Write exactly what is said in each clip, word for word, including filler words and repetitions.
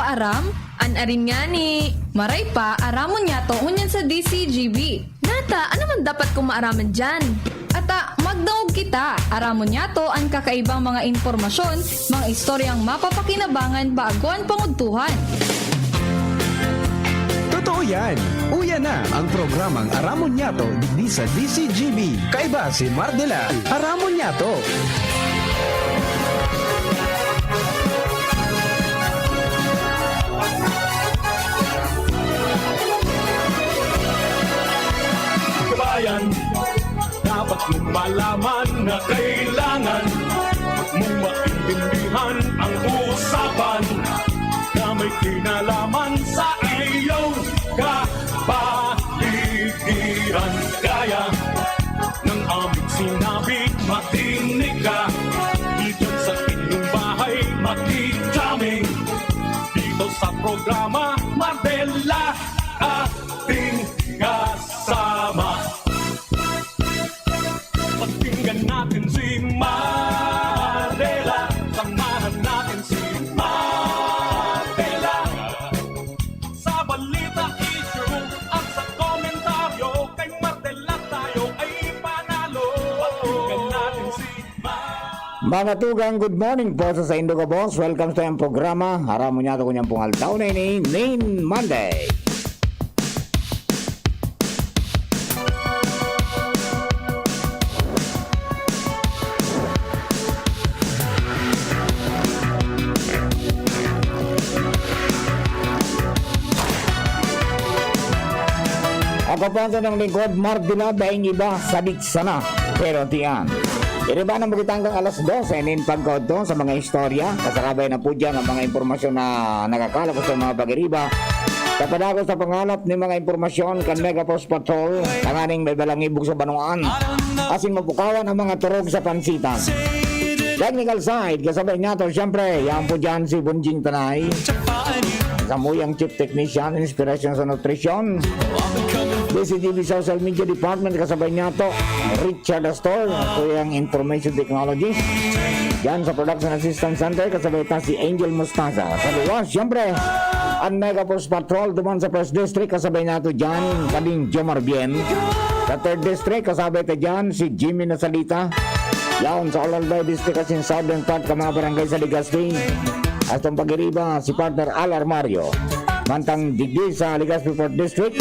Aram? An arin ngani. Maray pa, aramon niyato ngunyan sa D C G B. Nata, ano man dapat kong maaraman diyan? Ata, magdangog kita. Aramon niyato an kakaibang mga impormasyon, mga istoryang mapapakinabangan bago an pangudtuhan. Totoo yan! Uya na ang programang Aramon Niyato digdi sa D C G B. Kaiba si Mardela. Aramon Niyato! Kabayan, dapat mong malaman na kailangan mong maintindihan ang usapan na may kinalaman sa iyong kapaligiran. Kaya ng aming sinabi, makinig ka. Dito sa inyong bahay, makijamming. Dito sa programa, Mardela, ating kasama. Pakinggan natin si Mardela. Samahan natin si Mardela. Sa balita, issue, at sa komentaryo, kay Mardela tayo ay panalo. Pakinggan natin si Mardela. Mga tugang, good morning po sa saindo gabos. Welcome sa iyang programa. Aramon niyato ngunyan pong aldaw na ini, nin Monday. Ako po ang inyong lingkod, Mardela, daing iba, sadik sana, pero tiyan. Iriba na magitanggang alas dose, nin pagkaudto sa mga istorya, kasakabay na po dyan ang mga impormasyon na nakakalabos sa mga pag-iriba. Sa padagos sa pangalap ni mga impormasyon kan Megaforce Patrol, tanganing may balangibog sa banwaan, asin mapukawan ang mga turog sa pansitan. Technical side, kasabay niyato, siyempre, yan po dyan si Bonjing Tanay. Samuyang Chief Technician, Inspirasyon sa Nutrisyon. D C T V Social Media Department, kasabay niyato, Richard Astor, kuyang Information Technology. Diyan sa Production Assistance Center, kasabay ta si Angel Mostaza. Sa luwas, siyempre, ang Megaforce Patrol, duman sa First District, kasabay nato diyan, Kading Jomar Bien. Sa Third District, kasabay ta diyan, si Jimmy Nasalita. Yaon sa Olalbay District asin Southern part kan mga barangay sa Legazpi. Astong pag-iriba, si Partner Al Armario. Mantang digdi sa Legazpi Fourth District,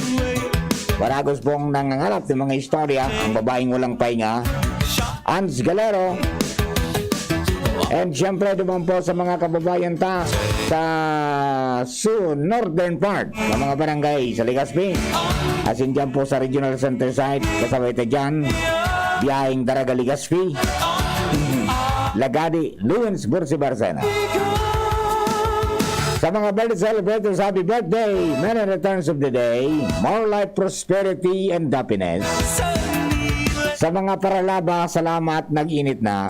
paragos pong nangangalap ng mga istorya ang babaeng walang pahinga, Ans Galero. And siyempre, duman po sa mga kababayan ta sa Su Northern part ng mga barangay sa Legazpi. Asin dyan po sa Regional Center Site, kasabay ta dyan, biyaheng Daraga Legazpi. Lagadi, Lawrence Bursi Barcena. Sa mga birthday celebrators, happy birthday! Many returns of the day, more life, prosperity, and happiness. Sa mga paralaba, salamat, nag-init na.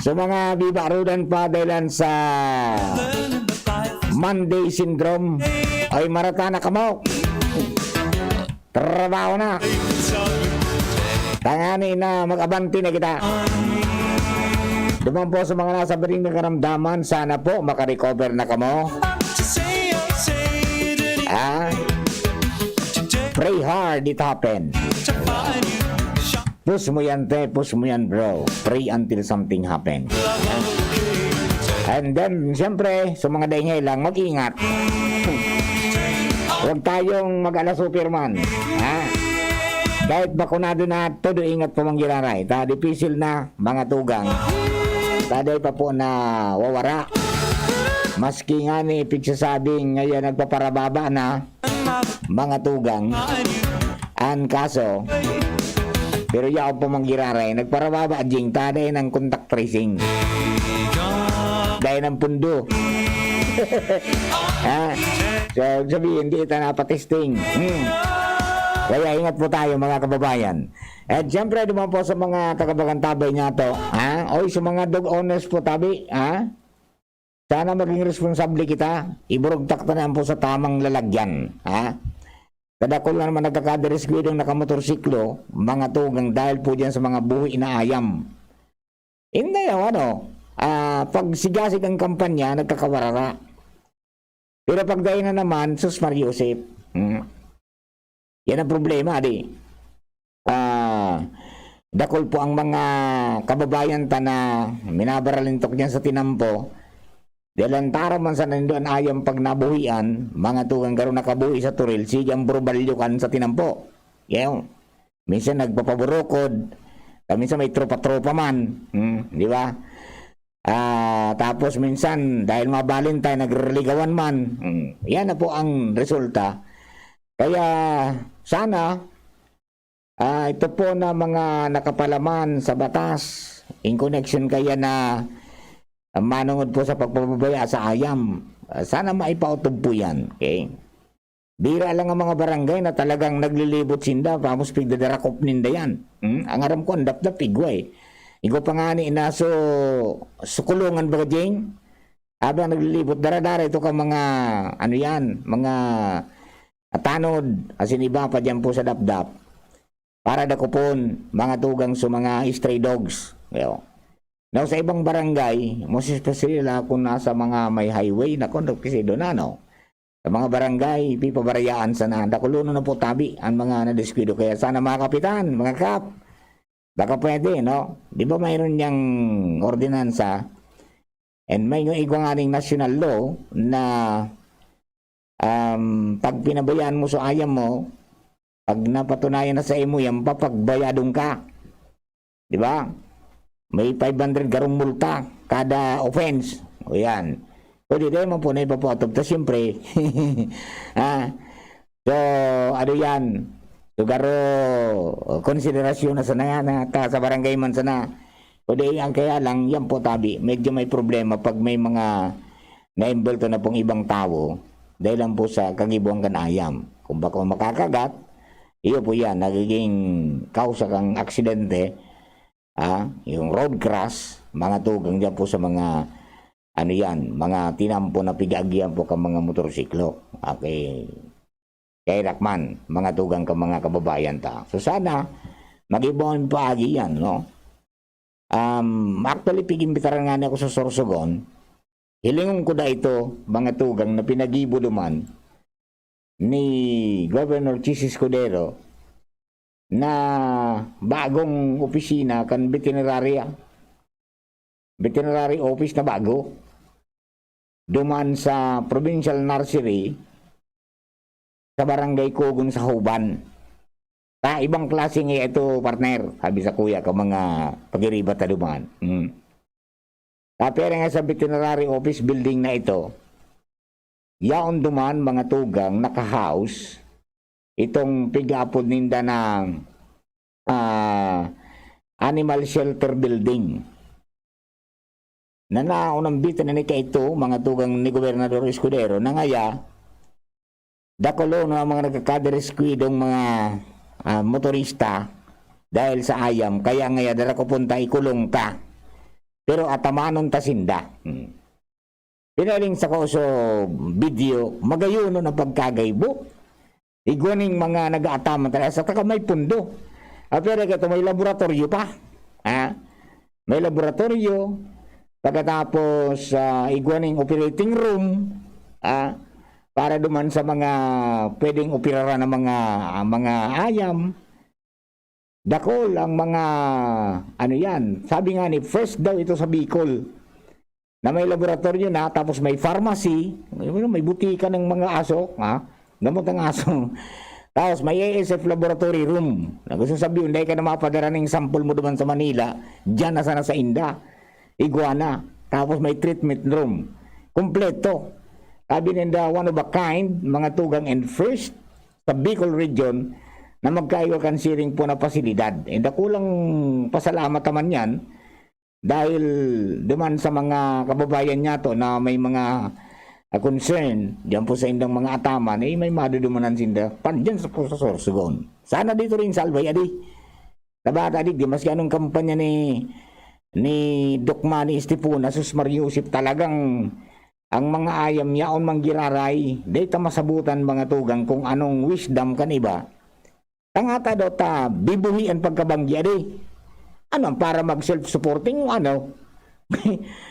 Sa mga bibarudan pa dahilan sa Monday syndrome, ay marata na kamo. Trabaho na. Tangani na, mag-abante na kita. Duman po sa mga nasa biring na karamdaman, sana po makarecover na kamo. Ah? Pray hard, it happen. Push mo yan, te. Push mo yan, bro. Pray until something happen. And then, siyempre, sa mga daingay lang, mag-ingat. Huwag tayong mag-ala Superman. Ha? Kahit bakunado na, todo ingat po manggiraray. Ta, dipisil na, mga tugang. Taday pa po na wawara. Maski nga ni pigsasabing ngayon nagpaparababa na, mga tugang. An kaso, pero yaon pa manggiraray, nagparababa jing ta dai nang contact tracing. Dai nang pundo. Ha? So, sabihin, di ta napatesting. Hmm. Kaya ingat po tayo, mga kababayan. At siyempre, duman po sa mga taga-Bagantabay niya to, ha? Oy, sa mga dog owners po, tabi, ha? Sana maging responsable kita. Iburugtak ta na po sa tamang lalagyan, ha? Kadakul na naman nagkakadereskwidong nakamotorsiklo, mga tugang dahil po dyan sa mga buhi na ayam. Hindi, ano, ah, ah, pag sigasig ang kampanya, nagkakawarara. Pero pag dai na naman, sus, Mar Joseph. Hmm. Yan ang problema, di. Ah, dakul po ang mga kababayan ta na minabaralintok diyan sa tinampo. Dahil ang tara man sa nanindo an ayam pag nabuhian, mga tugang garo nakabuhi sa turil, sige ang burubalyo kan sa tinampo. Yaw. Minsan nagpapaburukod, ah, minsan may tropa-tropa man, hmm, di ba? Ah, tapos minsan dahil mga Valentine, nagriligawan man. Hmm, yan na po ang resulta. Kaya sana, ah, ito po na mga nakapalaman sa batas, in connection kaya na, ah, manungod po sa pagpapabaya sa ayam, ah, sana maipaotob po yan. Okay? Bira lang ang mga barangay na talagang naglilibot sinda, tapos pigdadarakop ninda yan. Hmm? Ang aram ko, ang dapdap, igwa eh. Igwa pa nga ni inaso, sukulungan baga, Jing? Habang naglilibot, dara-dara ito ka mga, ano yan, mga atanod, asin iba pa dyan po sa dapdap. Para dakopon, mga tugang sa mga stray dogs. Yo. Now, sa ibang barangay, most especially la kung nasa mga may highway, nako, no, kasi doon na, no? Sa mga barangay, pipabarayaan sana. Dakulonon na po tabi ang mga nadiskuido. Kaya sana, mga kapitan, mga kap, baka pwede, no? Di ba mayroon niyang ordinansa? And may nga igwa nga ning national law na, um, pag pinabayaan mo sa ayam mo, pag napatunayan na sa imo yan, papagbayadon ka. Di ba? May five hundred garong multa kada offense. O yan. Pwede tayo man po na ipapaotob. Ta siyempre, ah, so, ano yan? So, garo, konsiderasyon na sana yan, ha? Ta, sa barangay man sana. Pwede, ang kaya lang, yan po tabi. Medyo may problema pag may mga naimbulto na pong ibang tawo dahil lang po sa kagibuhan kan ayam. Kung bako makakagat, iyo po yan, nagiging kausa kang aksidente, ah, yung road crash, mga tugang dyan po sa mga, ano yan, mga tinampo na pig-aagihan po kang mga motorsiklo. Okay. Kay Rakman, mga tugang ka mga kababayan ta. So sana, mag-ibon paagi yan, no? Um, actually, pig-imbitaran nga niya ako sa Sorsogon. Hilingon ko da ito, mga tugang, na pinagibo duman ni Governor Chiz Escudero na bagong opisina kan veterinarya. Veterinary office na bago. Duman sa provincial nursery, sa Barangay Cogon sa Hauban. Ta, ibang klase nga ito, partner, sabi sa kuya ka mga pagiribat na duman. Hmm. Ta, pero nga sa veterinary office building na ito, yaon duman mga tugang naka-house itong pig-aapod ninda na, ah, animal shelter building. Na naunambitan na ni kaito, mga tugang ni Gobernador Escudero, na ngaya, dakulo na ang mga nagkakadereskwidong mga, ah, motorista dahil sa ayam, kaya ngaya dara ko punta, ikulong ta. Pero atamanon ta sinda. Hmm. Pinaling sa ko so video, magayonon ang pagkagaybo. Igwa ning mga nag-aataman talaga sa taga may pundo. Ah, pero ito may laboratorio pa. Ha? May laboratorio. Pagkatapos, ah, igwa ning operating room. Ah, para duman sa mga pwedeng operaran ng mga, ah, mga ayam. Dakul ang mga, ano yan, sabi nga ni, first daw ito sa Bicol na may laboratorio na, tapos may pharmacy, may, may butika ng mga aso, ha? Gamot ng aso. Tapos may A S F laboratory room. Na gusto sabihin, dahil ka na mapadara ng sample mo duman sa Manila, dyan na sana sa inda. Iguana. Tapos may treatment room. Kompleto. Sabi ninda, one of a kind, mga tugang and first sa Bicol region na magkaiwa kan siring po na pasilidad. Eh, dakulang pasalamat naman yan dahil duman sa mga kababayan niya to na may mga, ah, concern diyan po sa indang mga ataman, eh, may madudumanan sinda pan diyan sa, po sa Sorsogon. Sana dito rin sa Albay, adi. Tabata, adi, di maski anong kampanya ni, ni Doc Manny Estipona, sus Mario Joseph, talagang ang mga ayam yaon manggiraray, dai ta masabutan mga tugang kung anong wisdom kan iba. Tangata daw ta bibuhi an pagkabanggi, adi. Ano, para mag-self-supporting o ano?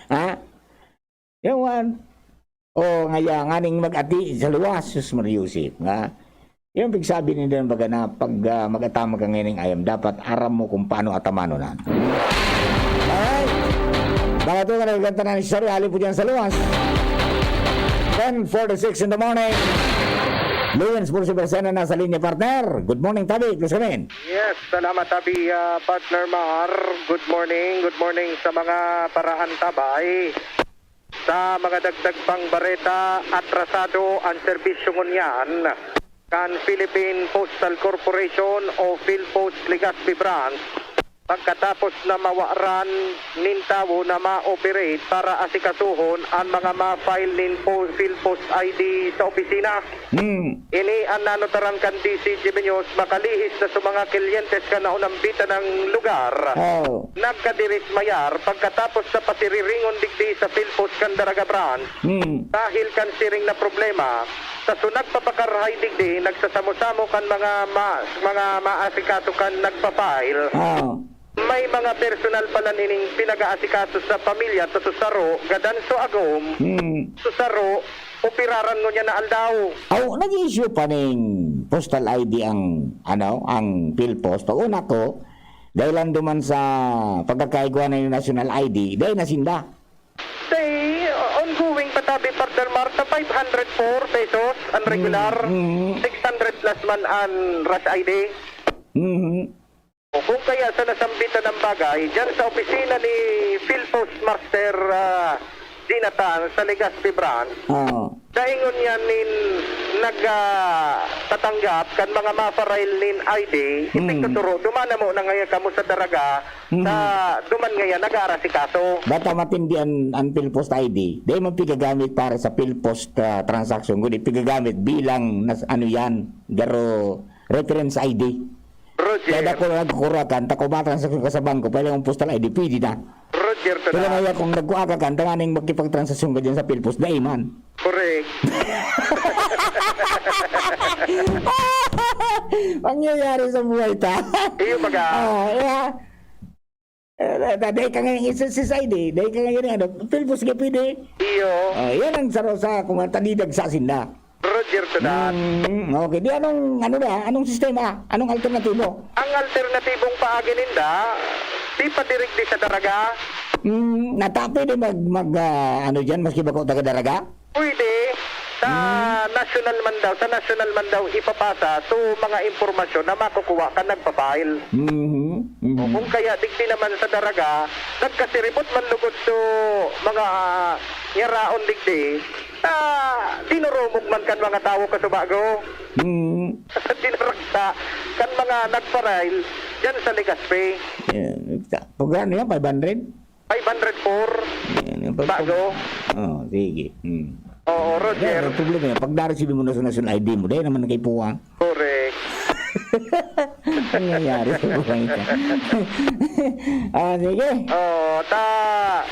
Ha? Yawan. O ngaya, nganing mag-ati sa luwas, sus, Maria Joseph, nga. Yung pigsabi ninda ng baga na pag, ah, mag-atama ka ngayon ng ayam, dapat aram mo kung paano atamanon na. Alright? Baka ito ka nagkanta ng istorya, halin po dyan sa luwas. Ten forty-six in the morning. Lawrence Pulsi Bersena nasa linya, partner. Good morning, Tabi. Please come in. Yes, salamat, Tabi, ah, partner Mar. Good morning. Good morning sa mga paraantabay. Sa mga dagdag pang bareta, atrasado an serbisyo ngunyan kan Philippine Postal Corporation o PhilPost Legazpi Branch pagkatapos na mawaran nin tawo na ma-operate para asikasuhon an mga ma-file nin po-, PhilPost I D sa opisina. Hmm. Ini an nanutaran kan D C G B News makalihis na sa mga klientes kan naunambitan ng lugar. Oh. Nagkadirismayar pagkatapos sa pasiriringon digdi sa PhilPost kan Daraga Branch. Hmm. Dahil kan siring na problema, sa sunag papakarahay digdi, nagsasamo-samo kan mga ma-, mga maasikaso kan nagpa-file. Oh. May mga personal pala nining pinag-aasikaso sa pamilya ta susaro, gadan so agom, Hmm. susaro, operaran ngunyan na aldaw. Aw, nag-issue pa ning postal I D ang, ano, ang PhilPost. Pag una ko, dahil lang duman sa pagkakaigwa na yung national I D, dahil nasinda. Say, ongoing pa tabi, partner Mar, sa five hundred four pesos ang regular, Mm, mm. six hundred plus man ang rush I D. Mhm. O kung kaya sa nasambitan ng bagay, dyan sa opisina ni PhilPost Master, ah, Jonathan sa Legazpi Branch, Oo. daingon niya nin nag, ah, tatanggap kan mga ma-file nin I D, Hmm. ipigtuturo, duman na mo na ngayon kamo sa Daraga, Hmm. sa duman ngayon nag-aarasikaso. Bata matindi an, an PhilPost I D. Dai man pigagamit para sa PhilPost, ah, transaction, kundi pigagamit bilang nas-, ano yan, garo reference I D. Roger. Kaya dako na nagkukura ka, ta kung matransaksyon ka sa bangko, pwede mong postal I D, pwede na. Roger, Pero tara. Kaya kung nagkua ka, kan, tanganing makipagtransaksyon ka dyan sa PhilPost, dai man. Correct. Pangyayari sa buhay ta. Iyo, baga. Ah, yeah. Eh, da-, da-, dai ka ngayon sa, sa I D, dai ka ngayon, ano, PhilPost ka pwede. Iyo. Ah, yan ang saro sa, kung ang tanidag sa asin na. Roger to that. Mm, okay. Di anong, ano na, anong sistema? Anong alternatibo? Ang alternatibong paagi ninda, di pa dirigdi sa Daraga. Mm, nata-, pwede mag, mag, ah, ano dyan, maski bako taga Daraga? Pwede. Sa Hmm. national man daw, sa national man daw ipapasa, so mga impormasyon na makukuha ka nagpa-file. Mhm, mhm. O kung kaya, digdi naman sa Daraga, nagkasiribot man lugod so mga, ah, ngaraon digdi, na dinurumog man kan mga tawo kasubago. Mm. Dinaragsa kan mga nagpa-file dyan sa Legazpi. Yan. Pag ano yan, five hundred? Five hundred four. Yan, yung pag- Bago. Oh, sige. Hmm. Oo, Roger. Yan, ang problema yan. Pag na-receive mo na sa national I D mo, dahil naman nakaipuan. Correct. Nangyayari sa buhay ka. Ah, sige. Oh, ta,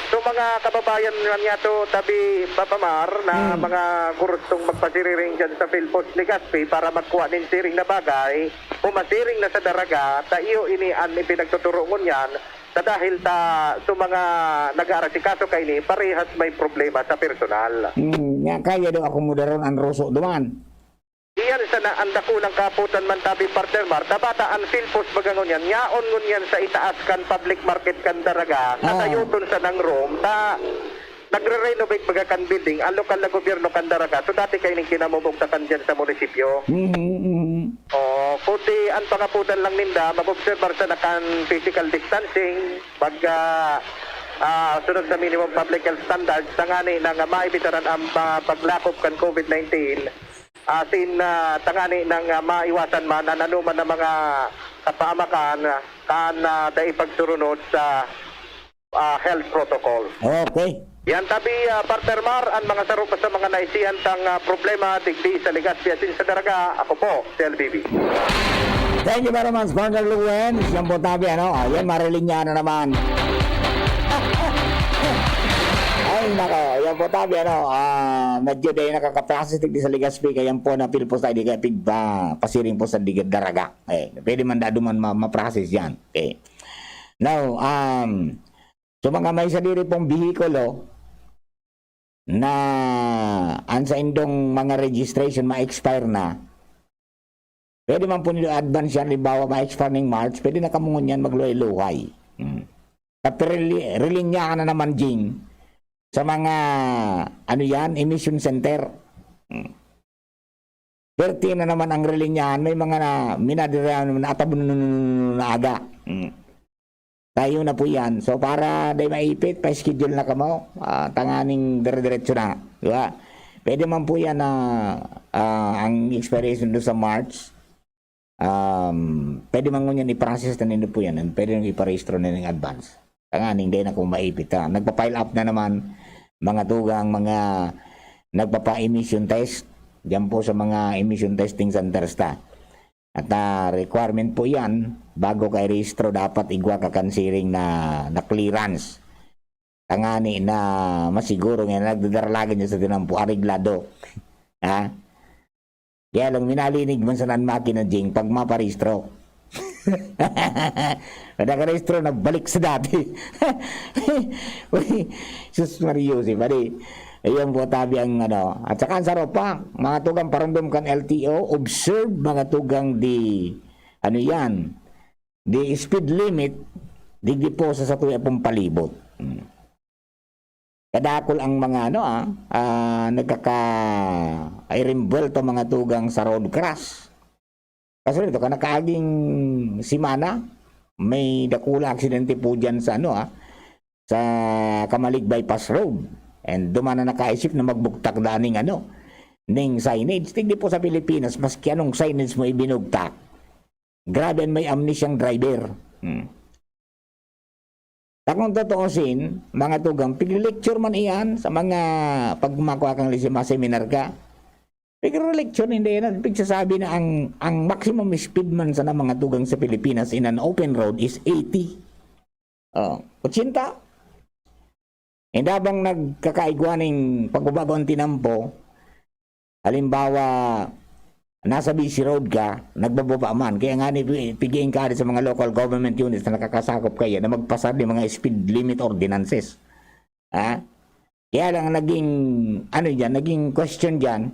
so mga kababayan man niya to, tabi, Papa Mar, na Hmm. mga gurustong magpasiriring dyan sa PhilPost Legazpi para magkuha nin siring na bagay, o masiring na sa Daraga, ta iyo ini an ipinagtuturo ngunyan, sa dahil ta, sa mga nag-aarasikaso kaini, parehas may problema sa personal. Hmm, nga kaya daw akomodaron an roso duman. Iyan sana ang dakulang kaputan man tabi, partner Mar, ta bata an PhilPost baga ngunyan, yaon ngunyan sa itaas kan public market kan Daraga, Ah. katayoton sa nang room, ta nagre-renovate baga kan building, ang lokal na gobyerno kan Daraga, so dati kayo ning kinamumugtakan dyan sa munisipyo. Mhm, mhm. Oh, kundi ang pangaputan lang ninda, mag-obserbar sana kan physical distancing, mag, ah, ah, sunod sa minimum public health standards, tangani na nga maibitaran ang, ah, paglakop kan COVID nineteen. Asin, ah, tangani nang, ah, maiwasan man an anuman na mga kapaamakan, ah, kan, ah, dai pagsurunod sa, ah, health protocol. Okay. Yan tabi, ah, partner Mar, ang mga saro pa sa mga naisihan tang, ah, problema digdi sa Legazpi asin sa Daraga. Ako po, si L B B. Thank you very much, partner Luen. Siyang po tabi, ano? Ah, yan, marilinya na naman. Ay, nako, yan po tabi, ano? Ah, medyo dahil nakaka-process digdi sa Legazpi, kaya yan po na feel po sa di kaya pig-, pa-, pasiring po sa di Daraga. Eh, pwede man dado man ma-, ma-process yan. Okay. Now, um, So, mga may sadiri pong bihikulo na ang saindong mga registration ma-expire na, pwede man po nindo advance yan. Halimbawa, ma-expire ning March, pwede na kamo ngunyan magluhay-luhay. Hmm. Kapirilyahan na naman, Jing, sa mga, ano yan, emission center. Hmm. Perti na naman ang relinyahan. May mga na, minadira na atabon na aga. Hmm. Tayo na po yan. So, para di maipit, pa-schedule na kamo. Ah, tanganing dire-diretso na. Di ba? Pwede man po yan na, ah, ang expiration doon sa March, um, pwede man ngunyan i-process na nindo po yan. Pwede nang iparehistro na ng advance. Tanganing di na kamo maipit, ha. Nagpa-pile up na naman, mga tugang, mga nagpapa-emission test. Diyan po sa mga emission testing centers ta. At, ah, requirement po yan, bago ka irehistro, dapat igwa ka kan siring na, na clearance. Tangani na masiguro nga nagdadara lagi niya sa tinampo, areglado. Ha? Kaya lang, minalinig man sana an makina, Jing, pag maparehistro. Pag nakarehistro, nagbalik sa dati. Uy, sus, Mario, si pare. Ayun po, tabi ang ano. At saka ang saro pa, mga tugang parundom kan L T O, observe, mga tugang, di, ano yan, di speed limit, digdi po sa satuya pong palibot. Hmm. Kadakul ang mga ano, ah, ah, nagkaka-, ay, rimbuwelto, mga tugang, sa road crash. Kaso nito, kan nakaaging semana, may dakula aksidente po diyan sa ano, ah, sa Camalig Bypass Road. And duman na nakaisip na magbugtak daning ano, ning signage. Tigdi po sa Pilipinas, maski anong signage mo ibinugtak, grabe an may amnesyang driver. Hmm. Ta kung tutuusin, mga tugang, pigli-lecture man iyan sa mga pag makua kang lise-, mga seminar ka. Pigre-lecture, hindi yan. Pigsasabi na ang, ang maximum speed man sana, mga tugang, sa Pilipinas in an open road is eighty. Oh, ochenta. Inda bang nagkakaigwa ning pagbabago ang tinampo, halimbawa, nasa busy road ka, nagbababa man. Kaya nga ni, pi-, pigiin ka sa mga local government units na nakakasakop kaya na magpasar ng mga speed limit ordinances. Ha? Kaya lang naging, ano diyan, naging question diyan,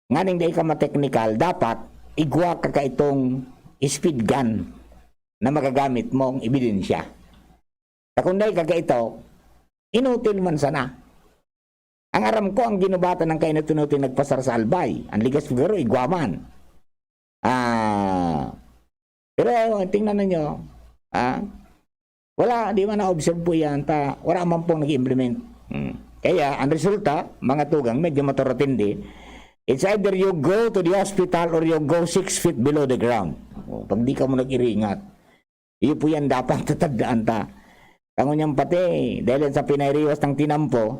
nganing dai ka ma-technical, dapat igwa ka kaitong speed gun na magagamit mong ebidensya. Ta kun dai ka kaito, inutil man sana. Ang aram ko, ang ginubatan ng kainot-inot yung nagpasar sa Albay. Ang ligas garo, igwa man. Ah, pero tingnan ninyo, ah, wala, di man na-observe po yan, ta, wala man pong nag-implement. Hmm. Kaya, ang resulta, mga tugang, medyo maturatindi, it's either you go to the hospital or you go six feet below the ground. O, pag di ka mo nag-iringat, iyo po yan dapat tatandaan ta. Tango niyang pati, dahil sa pinairiwas ng tinampo,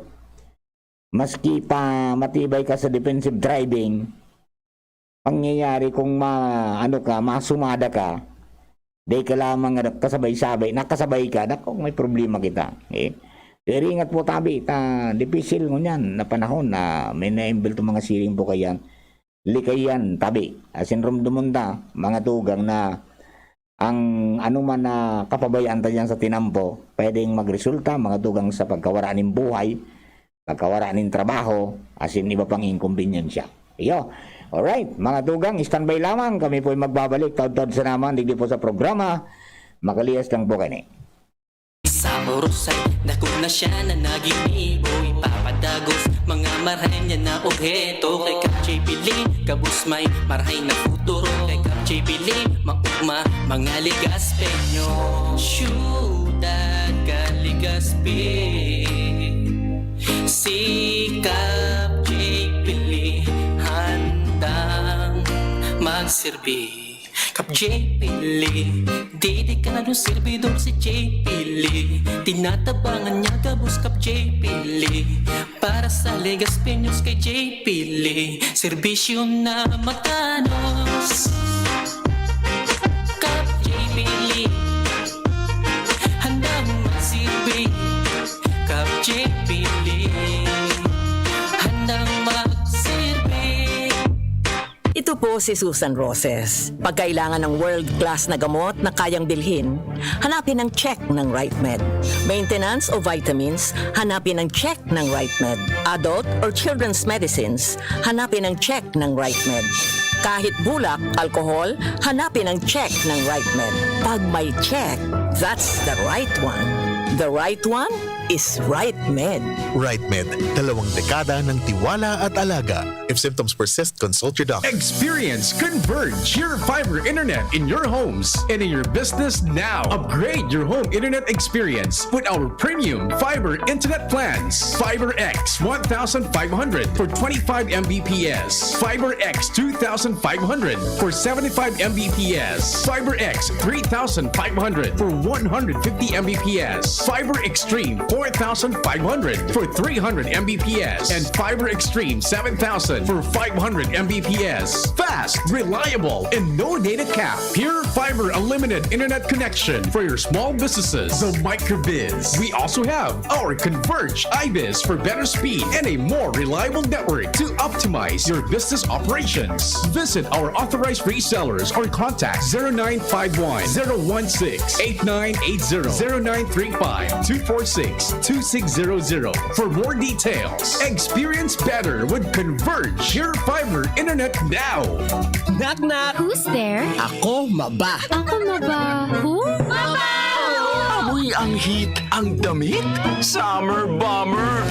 maski pa matibay ka sa defensive driving, pangyayari kung ma-, ano ka, masumada ka, dai ka lamang nga kasabay-sabay, nakasabay ka, naku, may problema kita. Eh, pero ingat po tabi, ta, dipisil ngunyan na panahon na may naimbulto mga siring po kayan. Likayan, tabi. Asin rumdumon ta, mga tugang, na ang anuman na kapabayaan ta diyan sa tinampo, pwedeng magresulta, mga tugang, sa pagkawara nin buhay, pagkawara nin trabaho, asin iba pang inkumbinyansya. Iyo. Alright, mga tugang, standby lamang. Kami po'y magbabalik taud-taud sa naman, digdi po sa programa. Makalihas lang po kani. Sa oras ay dakul na siya na naginibo, ipapadagos mga marahay niya na obheto. Kay Kap J P Lee, gabos may marahay na futuro. Kay Kap J P Lee, maugma mga Legazpeño. Syudad kan Legazpi, si Kap J P Lee handang magserbi. Kap J P Lee, dedikadong serbidor si J P Lee. Tinatabangan niya gabos Kap J P Lee. Para sa Legazpeños kay J P Lee, serbisyo na matanos. Kap J P Lee, handang magserbi. Kap J P Lee, handang magserbi. Ito Ako po si Susan Roses. Pag kailangan ng world-class na gamot na kayang bilhin, hanapin ang check ng RightMed. Maintenance o vitamins, hanapin ang check ng RightMed. Adult or children's medicines, hanapin ang check ng RightMed. Kahit bulak, alkohol, hanapin ang check ng RightMed. Pag may check, that's the right one. The right one is RightMed. RightMed, dalawang dekada ng tiwala at alaga. If symptoms persist, consult your doctor. Experience Converge, your fiber internet in your homes and in your business now. Upgrade your home internet experience with our premium fiber internet plans. Fiber X one thousand five hundred for twenty-five M B P S. Fiber X two thousand five hundred for seventy-five M B P S. Fiber X three thousand five hundred for one hundred fifty M B P S. Fiber Extreme four thousand five hundred for three hundred M B P S. And Fiber Extreme seven thousand for five hundred M B P S. Fast, reliable, and no data cap. Pure Fiber Unlimited Internet Connection for your small businesses. The Microbiz. We also have our Converge iBiz for better speed and a more reliable network to optimize your business operations. Visit our authorized resellers or contact zero nine five one, zero one six, eight nine eight zero, zero nine three five, two four six, two six zero zero for more details. Experience better with Converge, your fiber internet now. Knock knock! Who's there? Ako maba! Ako maba? Who? Maba! Amoy ang heat, ang damit, summer bomber.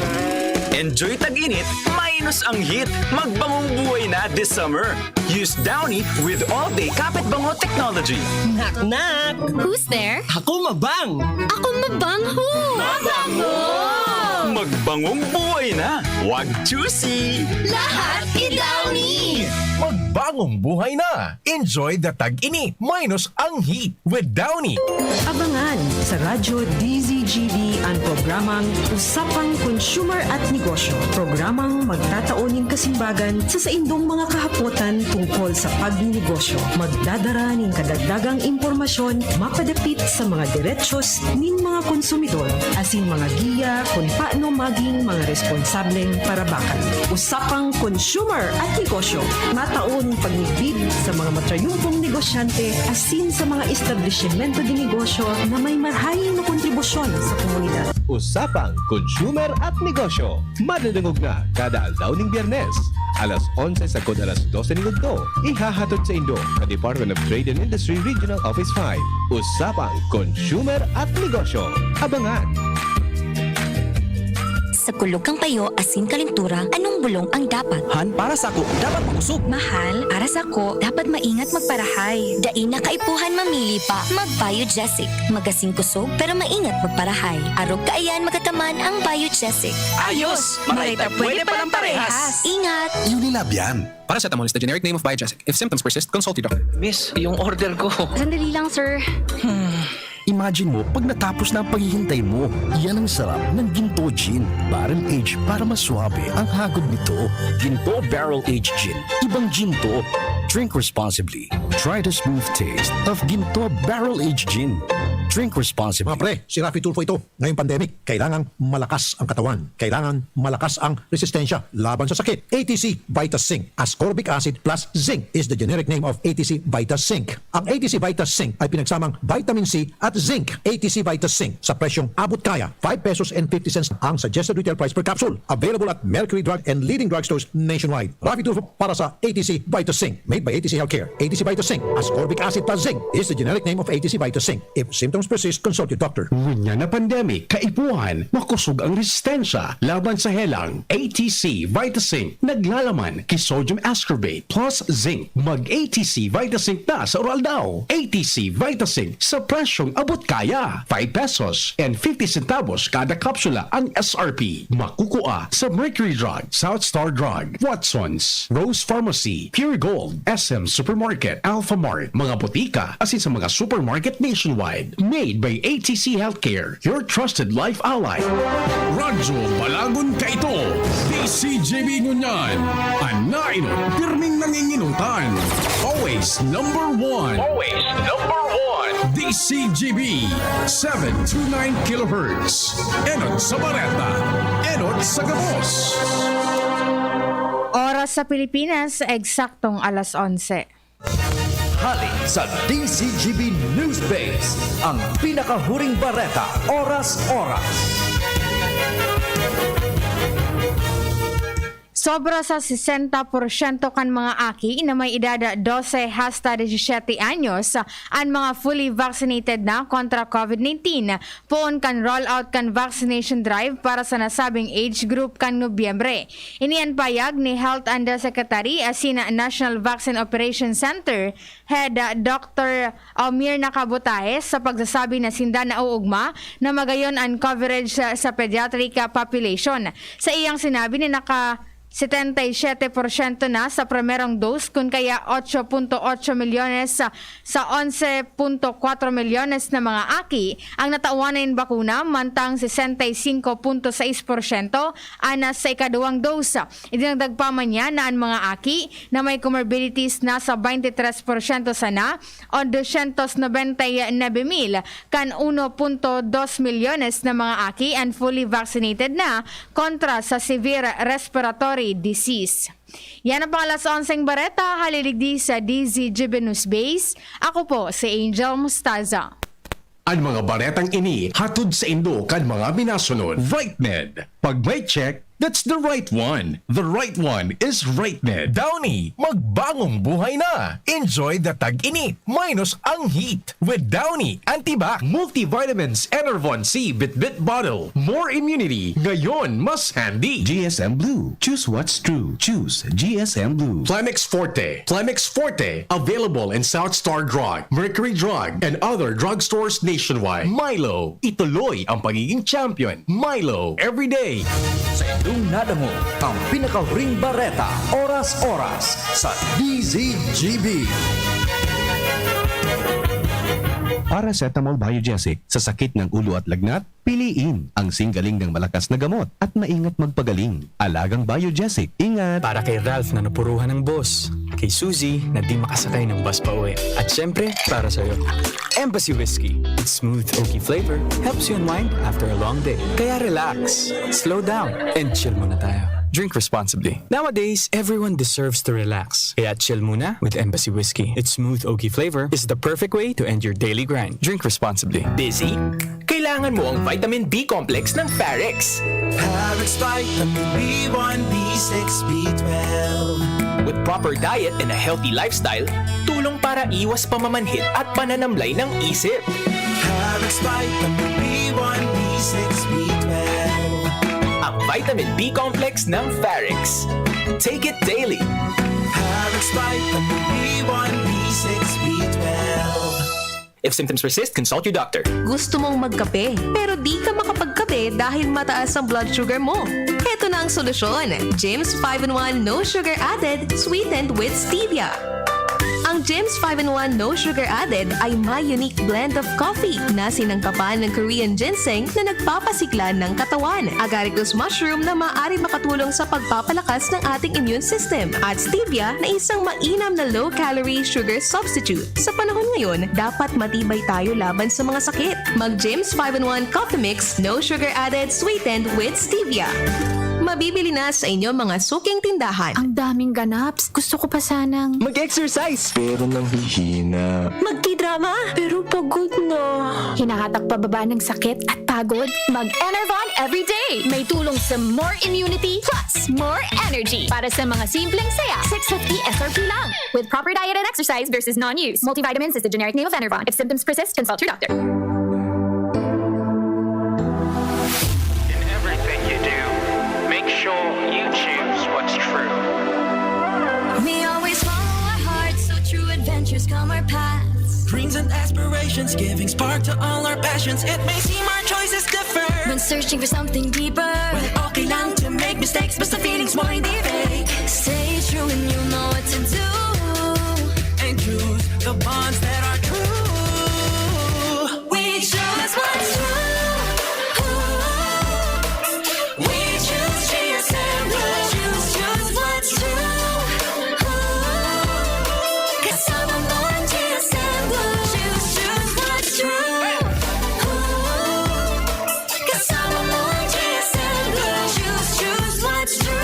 Enjoy tag-init, minus ang heat. Magbangong buhay na this summer. Use Downy with all-day kapit bango technology. Knock knock! Who's there? Ako mabang! Ako mabang who? Mabango! Magbangong buhay na. Wag choosy. Lahat i-Downy! Magbangong buhay na! Enjoy the tag-init minus ang heat with Downy. Abangan sa Radyo D Z G B ang programang Usapang Consumer at Negosyo. Programang magtatao nin kasimbagan sa saindong mga kahapotan tungkol sa pagnenegosyo. Magdadara nin kadagdagang impormasyon mapadapit sa mga derechos nin mga konsumidor asin mga giya kun paano maging mga responsableng parabakan. Usapang Consumer at Negosyo, matao nin pagmidbid sa mga matrayumpong negosyante asin sa mga establisimento de negosyo na may marahay na kontribusyon sa komunidad. Usapang Consumer at Negosyo, madadangog na kada aldaw ning Biyernes, alas onse sagkod alas dose nin udto. Ihahatod saindo sa Department of Trade and Industry Regional Office five. Usapang Consumer at Negosyo. Abangan! Sa kulog kan payo asin kalentura, anong bulong ang dapat? Han, para sako, dapat makosog. Mahal, para sako, dapat maingat magparahay. Dai na kaipuhan mamili pa. Mag-Biogesic. Magasin kosog, pero maingat magparahay. Arog kaiyan magataman ang Biogesic. Ayos! Maray ta pwede palang parehas. Ingat! Unilab yan. Paracetamol is the generic name of Biogesic. If symptoms persist, consult your doctor. Miss, yung order ko. Sandali lang, sir. Imagine mo pag natapos na ang paghihintay mo. Yan ang sarap ng Ginto Gin. Barrel aged para mas suabe ang hagod nito. Ginto Barrel Aged Gin. Ibang Ginto. Drink responsibly. Try the smooth taste of Ginto Barrel Aged Gin. Drink responsibly. Mga pre, si Raffy Tulfo ito. Ngayong pandemic, kailangang malakas ang katawan. Kailangan malakas ang resistensya laban sa sakit. A T C Vita Zinc. Ascorbic acid plus zinc is the generic name of A T C Vita Zinc. Ang A T C Vita Zinc ay pinagsamang vitamin C at zinc. A T C Vita Zinc sa presyong abot kaya, five pesos and fifty cents ang suggested retail price per capsule. Available at Mercury Drug and leading drugstores nationwide. Raffy Tulfo para sa A T C Vita Zinc. Made by A T C Healthcare. A T C Vita Zinc. Ascorbic acid plus zinc is the generic name of A T C Vita Zinc. If symptoms persist, consult your doctor. Ngunyan na pandemic, kaipuhan, makosog ang resistensya laban sa helang. A T C Vitazinc, naglalaman ki sodium ascorbate plus zinc. Mag A T C Vitazinc na sa uraldaw. A T C Vitazinc sa presyong abot kaya. Five pesos and fifty centavos kada kapsula ang S R P. Makukua sa Mercury Drug, South Star Drug, Watson's, Rose Pharmacy, Pure Gold, S M Supermarket, Alpha Mart, mga botika, asin sa mga supermarket nationwide. Made by A T C Healthcare, your trusted life ally. Radyo Balagon Kaito, D C G B Ngunyan, an nainot, pirming nanginginutan. Always number one. Always number one. D C G B, seven two nine kilohertz. Enot sa Bareta, enot sa gabos. Oras Sa Pilipinas, eksaktong alas onse. Hali sa D Z G B News Base, ang pinakahuring bareta, oras-oras. Sobra sa sesenta porsyento kan mga aki na may edad dose hasta disisete anyos an mga fully vaccinated na kontra COVID nineteen, poon kan rollout kan vaccination drive para sa nasabing age group kan Nobyembre. Ini an payag ni Health Undersecretary asin National Vaccine Operation Center Head, ah, Doctor Omirna Cabutahes sa pagsasabi na sinda nauugma na magayon an coverage sa, sa pediatric, ah, population. Sa iyang sinabi na naka setenta y siete porsyento na sa primerong dose, kun kaya otso punto otso milyones sa, sa onse punto kwatro milyones na mga aki ang natawan nin bakuna, mantang sesenta y singko punto sais porsyento ana sa ikaduwang dose. Idinagdag pa man niya na an mga aki na may comorbidities nasa baynte tres porsyento sana o dosyentos nobenta y nuebe mil kan uno punto dos milyones na mga aki an fully vaccinated na kontra sa severe respiratory disease. Yan ang pang alas onseng bareta, haliligdi sa D Z G B News Base. Ako po si Angel Mostaza. An mga baretang ini hatod saindo kan mga minasunod. Right Med. Pag may check, that's the right one. The right one is Right Med. Downy, magbagong buhay na. Enjoy the tag-init minus ang heat with Downy Antibac Multivitamins Enervon C Bitbit Bottle. More immunity, ngayon mas handy. G S M Blue. Choose what's true. Choose G S M Blue. Plemex Forte. Plemex Forte. Available in South Star Drug, Mercury Drug, and other drugstores nationwide. Milo. Ituloy ang pagiging champion. Milo. Every day. Sa indong nadangog, ang pinakahuring bareta, oras-oras, sa D Z G B. Paracetamol Biogesic sa sakit ng ulo at lagnat, piliin ang singgaling ng malakas na gamot at maingat magpagaling. Alagang Biogesic, ingat! Para kay Ralph na napuruhan ng boss, kay Suzy na di makasakay ng bus pauwi, at syempre, para sa'yo. Embassy Whiskey. Its smooth oaky flavor helps you unwind after a long day. Kaya relax, slow down, and chill muna tayo. Drink responsibly. Nowadays, everyone deserves to relax. Kaya chill muna with Embassy Whiskey. Its smooth oaky flavor is the perfect way to end your daily grind. Drink responsibly. Busy? Kailangan mo ang vitamin B complex ng Farex. Farex Vitamin B one, B six, B twelve. With proper diet and a healthy lifestyle, tulong para iwas pamamanhid at pananamlay ng isip. Farex Vitamin B one, B six, B twelve. Ang vitamin B complex ng Farex. Take it daily. Farex Vitamin B one, B six, B twelve. If symptoms persist, consult your doctor. Gusto mong magkape, pero di ka makapagkape dahil mataas ang blood sugar mo? Heto na ang solusyon, James five-in-one No Sugar Added, sweetened with stevia. Ang James five-in-one No Sugar Added ay may unique blend of coffee na sinangkapan ng Korean ginseng na nagpapasigla ng katawan, agaricus mushroom na maaari makatulong sa pagpapalakas ng ating immune system, at stevia na isang mainam na low-calorie sugar substitute. Sa panahon ngayon, dapat matibay tayo laban sa mga sakit. Mag James five-in-one Coffee Mix, no sugar added, sweetened with stevia. Mabibili na sa inyong mga suking tindahan. Ang daming ganaps. Gusto ko pa sanang mag-exercise. Pero nanghihina. Magtidrama. Pero pagod na. Hinahatak pababa ng sakit at pagod. Mag-Enervon everyday. May tulong sa more immunity plus more energy para sa mga simpleng saya. Six fifty S R P lang. With proper diet and exercise versus non-use. Multivitamins is the generic name of Enervon. If symptoms persist, consult your doctor. In everything you do, make sure you choose what's true. We always follow our hearts, so true adventures come our paths. Dreams and aspirations, giving spark to all our passions. It may seem our choices differ when searching for something deeper. When okay lang to make mistakes, basta feelings mo hindi fake. Stay true and you know what to do. And choose the bonds that are true. We choose what's true. We choose G S M Blue. Choose, choose what's true. Kasama mo ang G S M Blue. Choose, choose what's true. Kasama mo ang G S M Blue. Choose, choose what's true.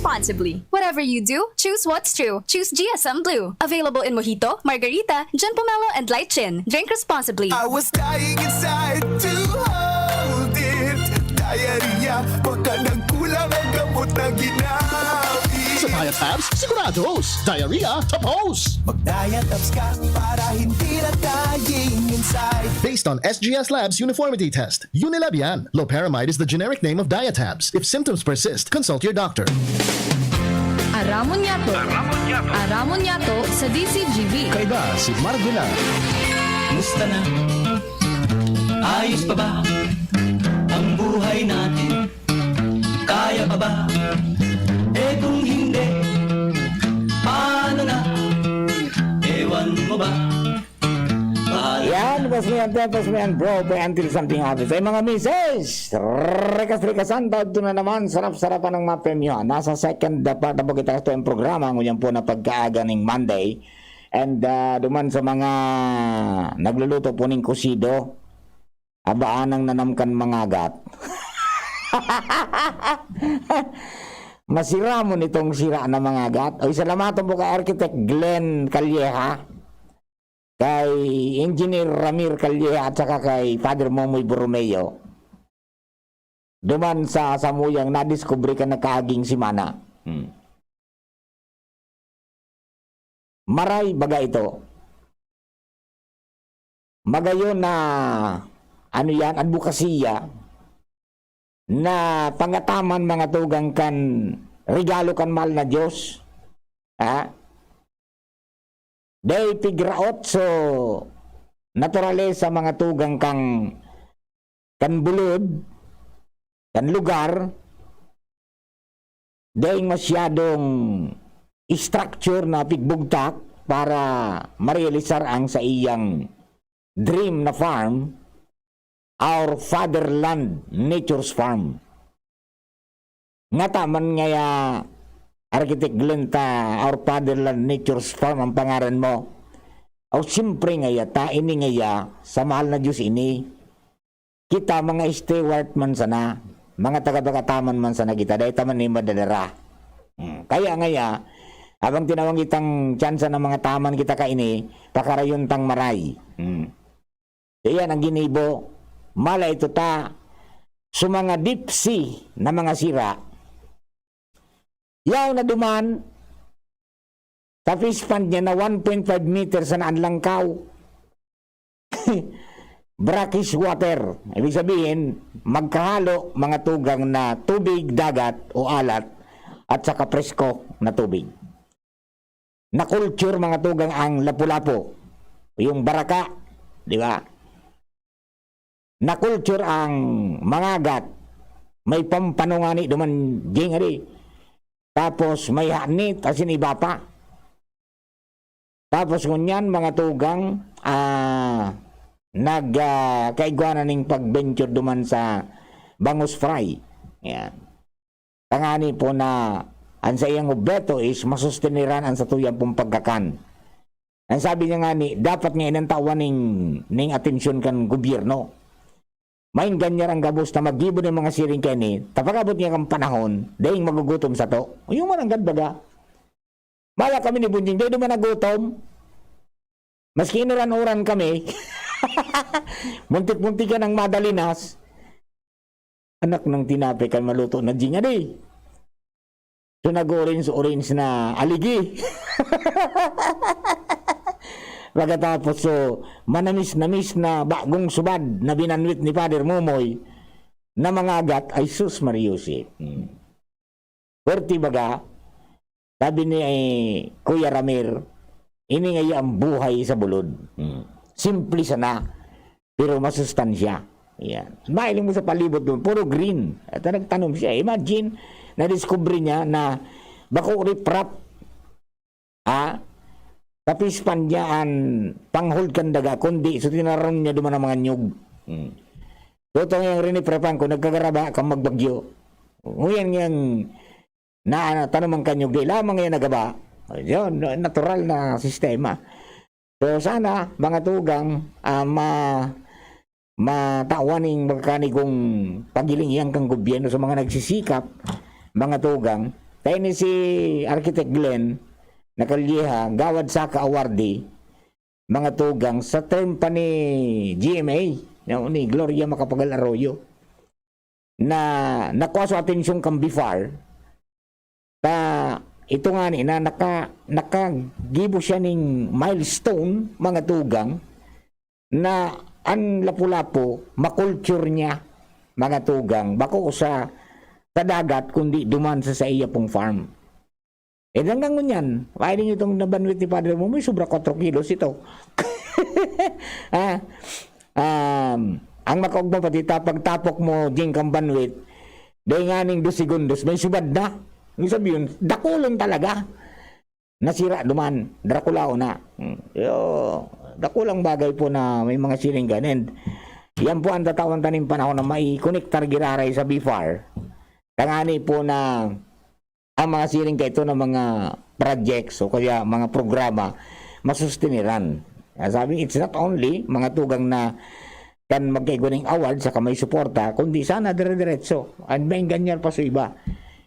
responsibly. Whatever you do, choose what's true. Choose G S M Blue. Available in Mojito, Margarita, John Pomelo, and Light Gin. Drink responsibly. I was dying inside to hold it. Diarrhea, baka nagkulang ang gamot na ginamit. Sa Diatabs, sigurados. Diarrhea, tapos. Mag-diet abs ka para hindi na dying inside. Based on S G S Labs uniformity test. Unilab yan. Loperamide is the generic name of Diatabs. If symptoms persist, consult your doctor. Aramon Yato. Aramon Yato sa D C G V. Kaiba si Mark Villar. Musta na? Ayos pa ba ang buhay natin? Kaya pa ba? Eh kung hindi, paano na? Ewan mo ba? Bahala Yan, pasmihan te, pasmihan bro, pay until something happens. Ay mga misis, rikas-rikasan, taod to na naman, sarap-sarapan ng mga premyo. Nasa second part na po kita sa itong programa, ngunyan po na pagkaaga ning Monday. And ah, duman sa mga nagluluto po ning kusido, abaanang nanam kan mangagat. Masira mo nitong sira na mangagat. Oy, salamaton po kay Architect Glenn Calleja, kay Engineer Ramir Calleja at saka kay Father Momoy Borromeo. Duman sa samuyang nadiskubre kan nakaaging semana. Hmm. Maray baga ito. Magayon na, ano yan, adbokasiya na pangataman mga tugang kan regalo kan mahal na Diyos. Ha? Dai pigraot so naturalesa mga tugang kang kan bulod, kan lugar, daing masyadong structure na pigbugtak para marealisar ang saiyang dream na farm, our fatherland nature's farm. Ngata man ngaya, Architect Glenn, ta our fatherland nature's farm ang pangaran mo. O siyempre ngaya, ta ini ngaya, sa mahal na Diyos ini. Kita mga steward man sana, mga taga-pagataman man sana kita, dahil ta man ni madadara. Hmm. Kaya ngaya, abang tinawang kitang tsansa ng mga taman kita kaini, pakarayon tang maray. Hmm. Iyan ang ginibo. Mala ito ta sa mga deep sea na mga sira. Yaw na duman, sa fish pond niya na one point five meter sana ang langkaw. Brackish water. Ibig sabihin, magkahalo mga tugang na tubig, dagat o alat at saka presko na tubig. Na-culture mga tugang ang lapu-lapu. Yung baraka, di ba? Na-culture ang mangagat. May pampano ngani duman, jing adi. Tapos may hanit, asin iba pa. Tapos ngunyan, mga tugang, ah, nag, ah, kaigwanan ning pag-venture duman sa bangus fry. Yan. Tangani po na ang saiyang obheto is masusteniran ang satuyang pong pagkakan. Ang sabi niya ngani, dapat nga inantawan ning, ning atensyon kan gobyerno. Main ganyar ang gabos na maggibo ng mga siring kani, tapagabot niya kang panahon, daing magugutom sato. Yung mananggad baga. Mala kami ni Bunjing, dai duman nagutom. Maski inuran-uran kami, muntik-muntikan ang madalinas. Anak ng tinapay kan maluto na jing adi. So nag-orange-orange na aligi. Pagkatapos so manamis-namis na bagong subad na binanwit ni Father Momoy na mangagat ay sus Mariusip. Hmm. Pwerte baga, sabi ni eh, Kuya Ramir, ini nga ang buhay sa bulod. Hmm. Simple sana, pero masustansya. Yan. Mahiling mo sa palibot doon, puro green. At nagtanom siya. Imagine, nadiskubre niya na bako riprap. Ah, tapispan niya an panghold kan daga, kundi so tinaron niya duman ang mga nyug. Hmm. Totoo yung riniprepan ko, nagkagaraba kang magbagyo. Nguyan ngayang na, na tanaman kan nyug, di lamang yan nagaba. Yun, natural na sistema. So sana, mga tugang, ah, ma, matawan ning magkanigong pagilingihan kang gobyerno sa mga nagsisikap, mga tugang, Kaya ni si Architect Glenn Nakalyeha, gawad saka awardee, mga tugang, sa term pa ni G M A, no, ni Gloria Macapagal Arroyo, na nakuha sa atensyon kan BIFAR, ta ito ngani na naka-, nakagibo siya ning milestone, mga tugang, na an Lapu-Lapu makulture niya, mga tugang, bako sa, sa dagat, kundi duman sa saiya pong farm. Eh, hanggang ngunyan, mahiling itong nabanwit ni Padre Momoy, sobra kwatro kilos ito. Ah, um, ang makaugma pati ta-, pagtapok mo, jing kang banwit, dahil nga ning dos segundos, may subad na. Ibig sabihin, dakulon talaga. Nasira duman, Draculaon na. Hmm. Yo, dakulang bagay po na may mga siring ganyan. Yan po ang tatawan taning panahon na maikonektar giraray sa BIFAR. Tangani po na ang mga siring kaito na mga projects o kaya mga programa, masusteneran. Ah, sabi, it's not only mga tugang na kan magkaigwa ning award saka may suporta, kundi sana dire-diretso. And maenganyar pa sa iba.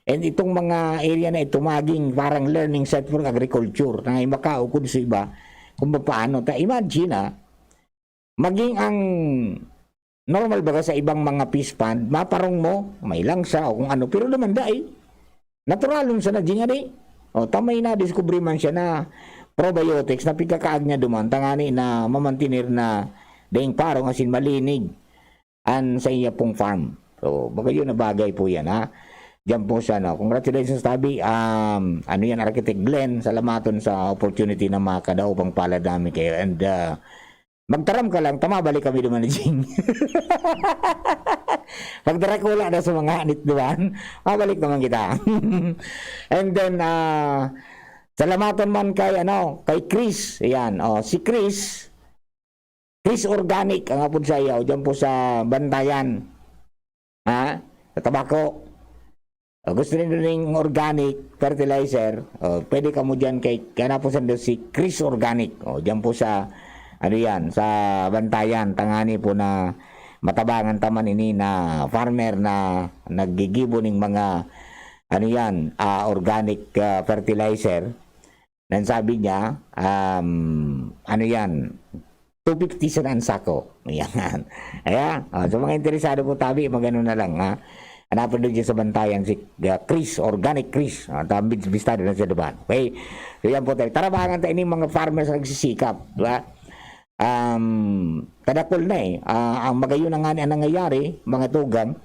And itong mga area na ito maging parang learning site for agriculture na makaukod sa iba kung paano. Ta imagine, ah, maging ang normal baga sa ibang mga fish pond, maparong mo, may langsa o kung ano, pero naman dai. Naturalon sana jing adi. O, ta may nadiskubre man siya na probiotics na pigkakaag niya duman, tangani na mamantener na daing parong asin malinig an sa iya pong farm. So, baga yun na bagay po yan, ha? Diyan po siya, no? Congratulations, Tabi. Um, ano yan, Architect Glenn, salamaton sa opportunity na makadaopang palad namin kayo. And, uh, magtaram ka lang, ta mabalik kami duman ni Jing. Pag Dracula na sa mga hanit duman, mabalik naman kita. And then, ah, salamaton man kay, ano, kay Chris. Ayan, oh, si Chris, Chris Organic, ang apod sa iyo, dyan po sa Bantayan. Ha? Sa Tabaco. O, gusto nindo ning organic fertilizer, o, pwede kamo dyan kay, kaya na po sa si Chris Organic. O, dyan po sa, ano yan, sa Bantayan, tangani po na matabangan taman ini na farmer na naggigibo ning mga, ano yan, ah, organic, ah, fertilizer. Nan sabi niya, um, ano yan, two fifty sana ang sako. Ayan. Ayan. O, sa mga interesado po, tabi, magano na lang, ha? Hanapin nyo dyan sa Bantayan si, uh, Chris, Organic Chris. Ah, tambid, bistado na sa duman. Okay? So, yan po tayo. Tarabangan tayo ng mga farmers na nagsisikap. Di ba? Um, kadakol na eh. Ah, ang magayon na nga ni ang nangyayari, mga tugang,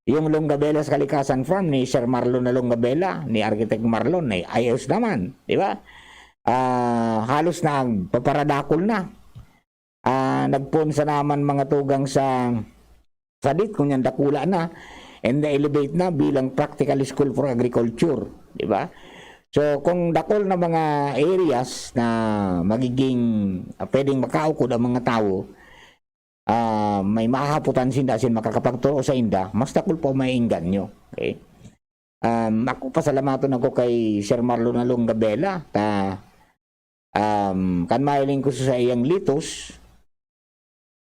yung Longabela sa Kalikasan Farm ni Sir Marlon na Longabela, ni Architect Marlon, eh, ayos naman, di ba? Ah, halos nagpaparadakol na. Ah, nagpoon sa naman mga tugang sa, sa dit, kung yan dakula na, and na-elevate na bilang practical school for agriculture, di ba? So, kung dakol na mga areas na magiging, ah, pwedeng makaukod ang mga tawo, ah, may mahahapotan sinda asin makakapagturo sainda, mas dakul pa ang maengganyo. Okay? Um, ako, pasalamaton ako kay Sir Marlon Along Gabela, ta, um, kan mahiling ko sa iyang litos,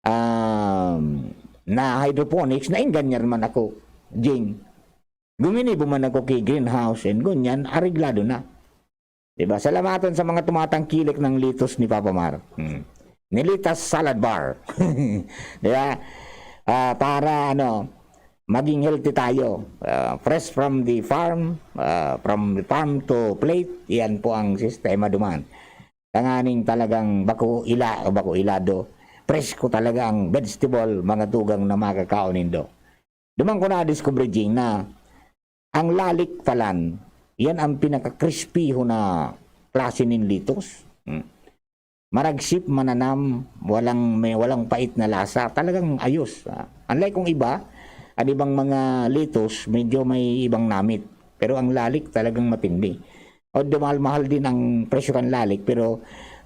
um, na hydroponics, naengganyo man ako, Jing. Guminibo man ako kay greenhouse, and ngunyan, areglado na. Di ba? Salamaton sa mga tumatangkilik ng litos ni Papa Mar. Hmm. Nilitas salad bar. Di ba? Ah, para, ano, maging healthy tayo. Ah, fresh from the farm, ah, from the farm to plate, yan po ang sistema duman. Tanganing talagang bako ila, bako ilado. Presko talaga ang vegetable, mga tugang na makakaon nindo. Duman ko nadiskubre, Jing, na ang lalik palan, yan ang pinaka-crispy ho na klase nin litos. Hmm. Maragsip, mananam, walang, may, walang pait na lasa. Talagang ayos, ah. Unlike kung iba, ang ibang mga litos, medyo may ibang namit. Pero ang lalik talagang matindi. Although mahal-mahal din ang presyo kan lalik, pero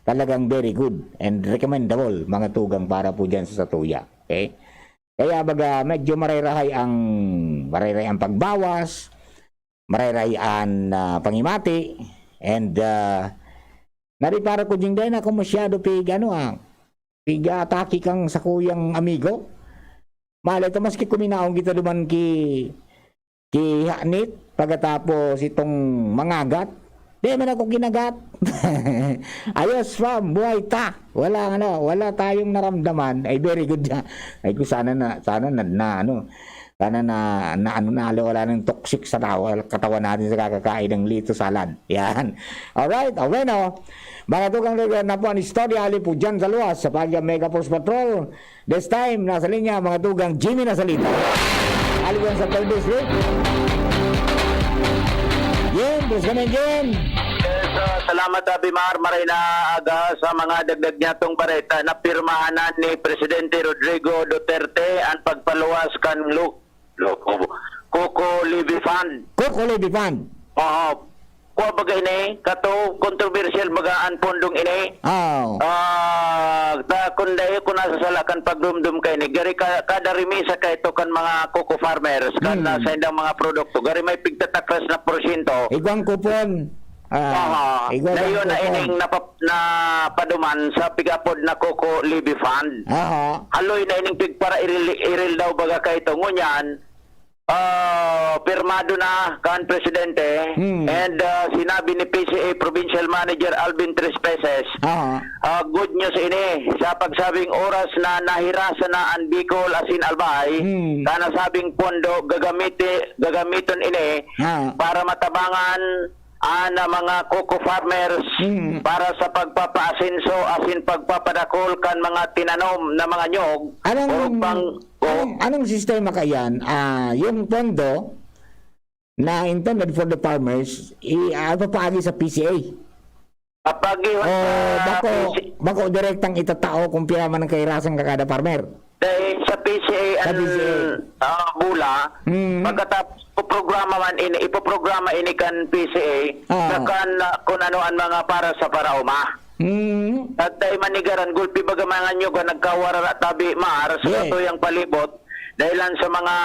talagang very good and recommendable, mga tugang, para po dyan sa satuya. Okay? Kaya baga, medyo marayrahay ang, marayrahay ang pagbawas, marayrahay an, ah, pangimati, and, ah, naripara ko, Jing, dai na ako masyado pig, ano, ah, pig-atake kang sakuyang amigo. Malay ta, maski kuminaon kita duman ki kihanit, pagkatapos itong mangagat, di man ako kinagat. Ayos, fam, buhay ta. Wala, ano, wala tayong naramdaman. Ay, very good yan. Ay, kung sana na, sana na, na, ano, sana na, na, ano, na, wala nang toxic sa tawa, katawan natin sa kakakain ng lito salad. Yan. Alright, o, bueno. Mga tugang lugar na po ang istorya, ali po dyan sa luwas, sa Pagya Mega Force Patrol. This time, nasa linya, mga tugang Jimmy Nasalita. Ali po yan sa Third District. Jim, please come in, Jim. Yes, ah, salamat, Abimar. Maray na aga sa mga dagdag niyatong bareta na pirmahanan ni Presidente Rodrigo Duterte ang pagpaluwas kan Lu-, Lu-, Coco Levy Fund. Coco Levy Fund. Oo. Kuha baga ini, kato kontrobersyal baga ang pondong ini. Oh. Ah, ta, kung dahil ko nasasala kan pagdumdum kay ni, gari ka, kada remisa kay ito kan mga coco farmers, kan Hmm. ah, sa indang mga produkto, gari may pigtatakras na porsyento. Igwang kupon. Aha. Igwang Na yun na kupon. ining napap, na paduman sa pigapod na Coco Levy Fund. Aha. Haloy na ining pigpara iril, iril daw baga kay ito. Ngunyan, ah, pirmado na kan presidente Hmm. and ah, sinabi ni P C A Provincial Manager Alvin Trespeses, Aha. ah, good news ini sa pagsabing oras na nahirasa na ang Bicol asin Albay, Hmm. kanasabing pondo gagamiti, gagamiton ini Ah. para matabangan ang mga coco farmers Hmm. para sa pagpapaasenso asin pagpapadakol kan mga tinanom na mga nyog Anong, o pang o, anong, anong sistema kayan? Ah, yung pondo na intended for the farmers, i ah, ipapaagi sa P C A. Kapag O sa bako, P C A, bako direktang itatao kung pira man ang kahirasan ka kada farmer. dahil sa P C A Sa ang P C A. ah, bula, Mm. pagkatapos ipoprograma man ini, ipoprograma ini kan P C A Ah. sa kan ah, kung ano ang mga para sa paraoma. Hmm. At dahil manigaran, gulpi baga mga nyog ang nagkawarara tabi, Mar, sa Yes. katuyang palibot, dahilan sa mga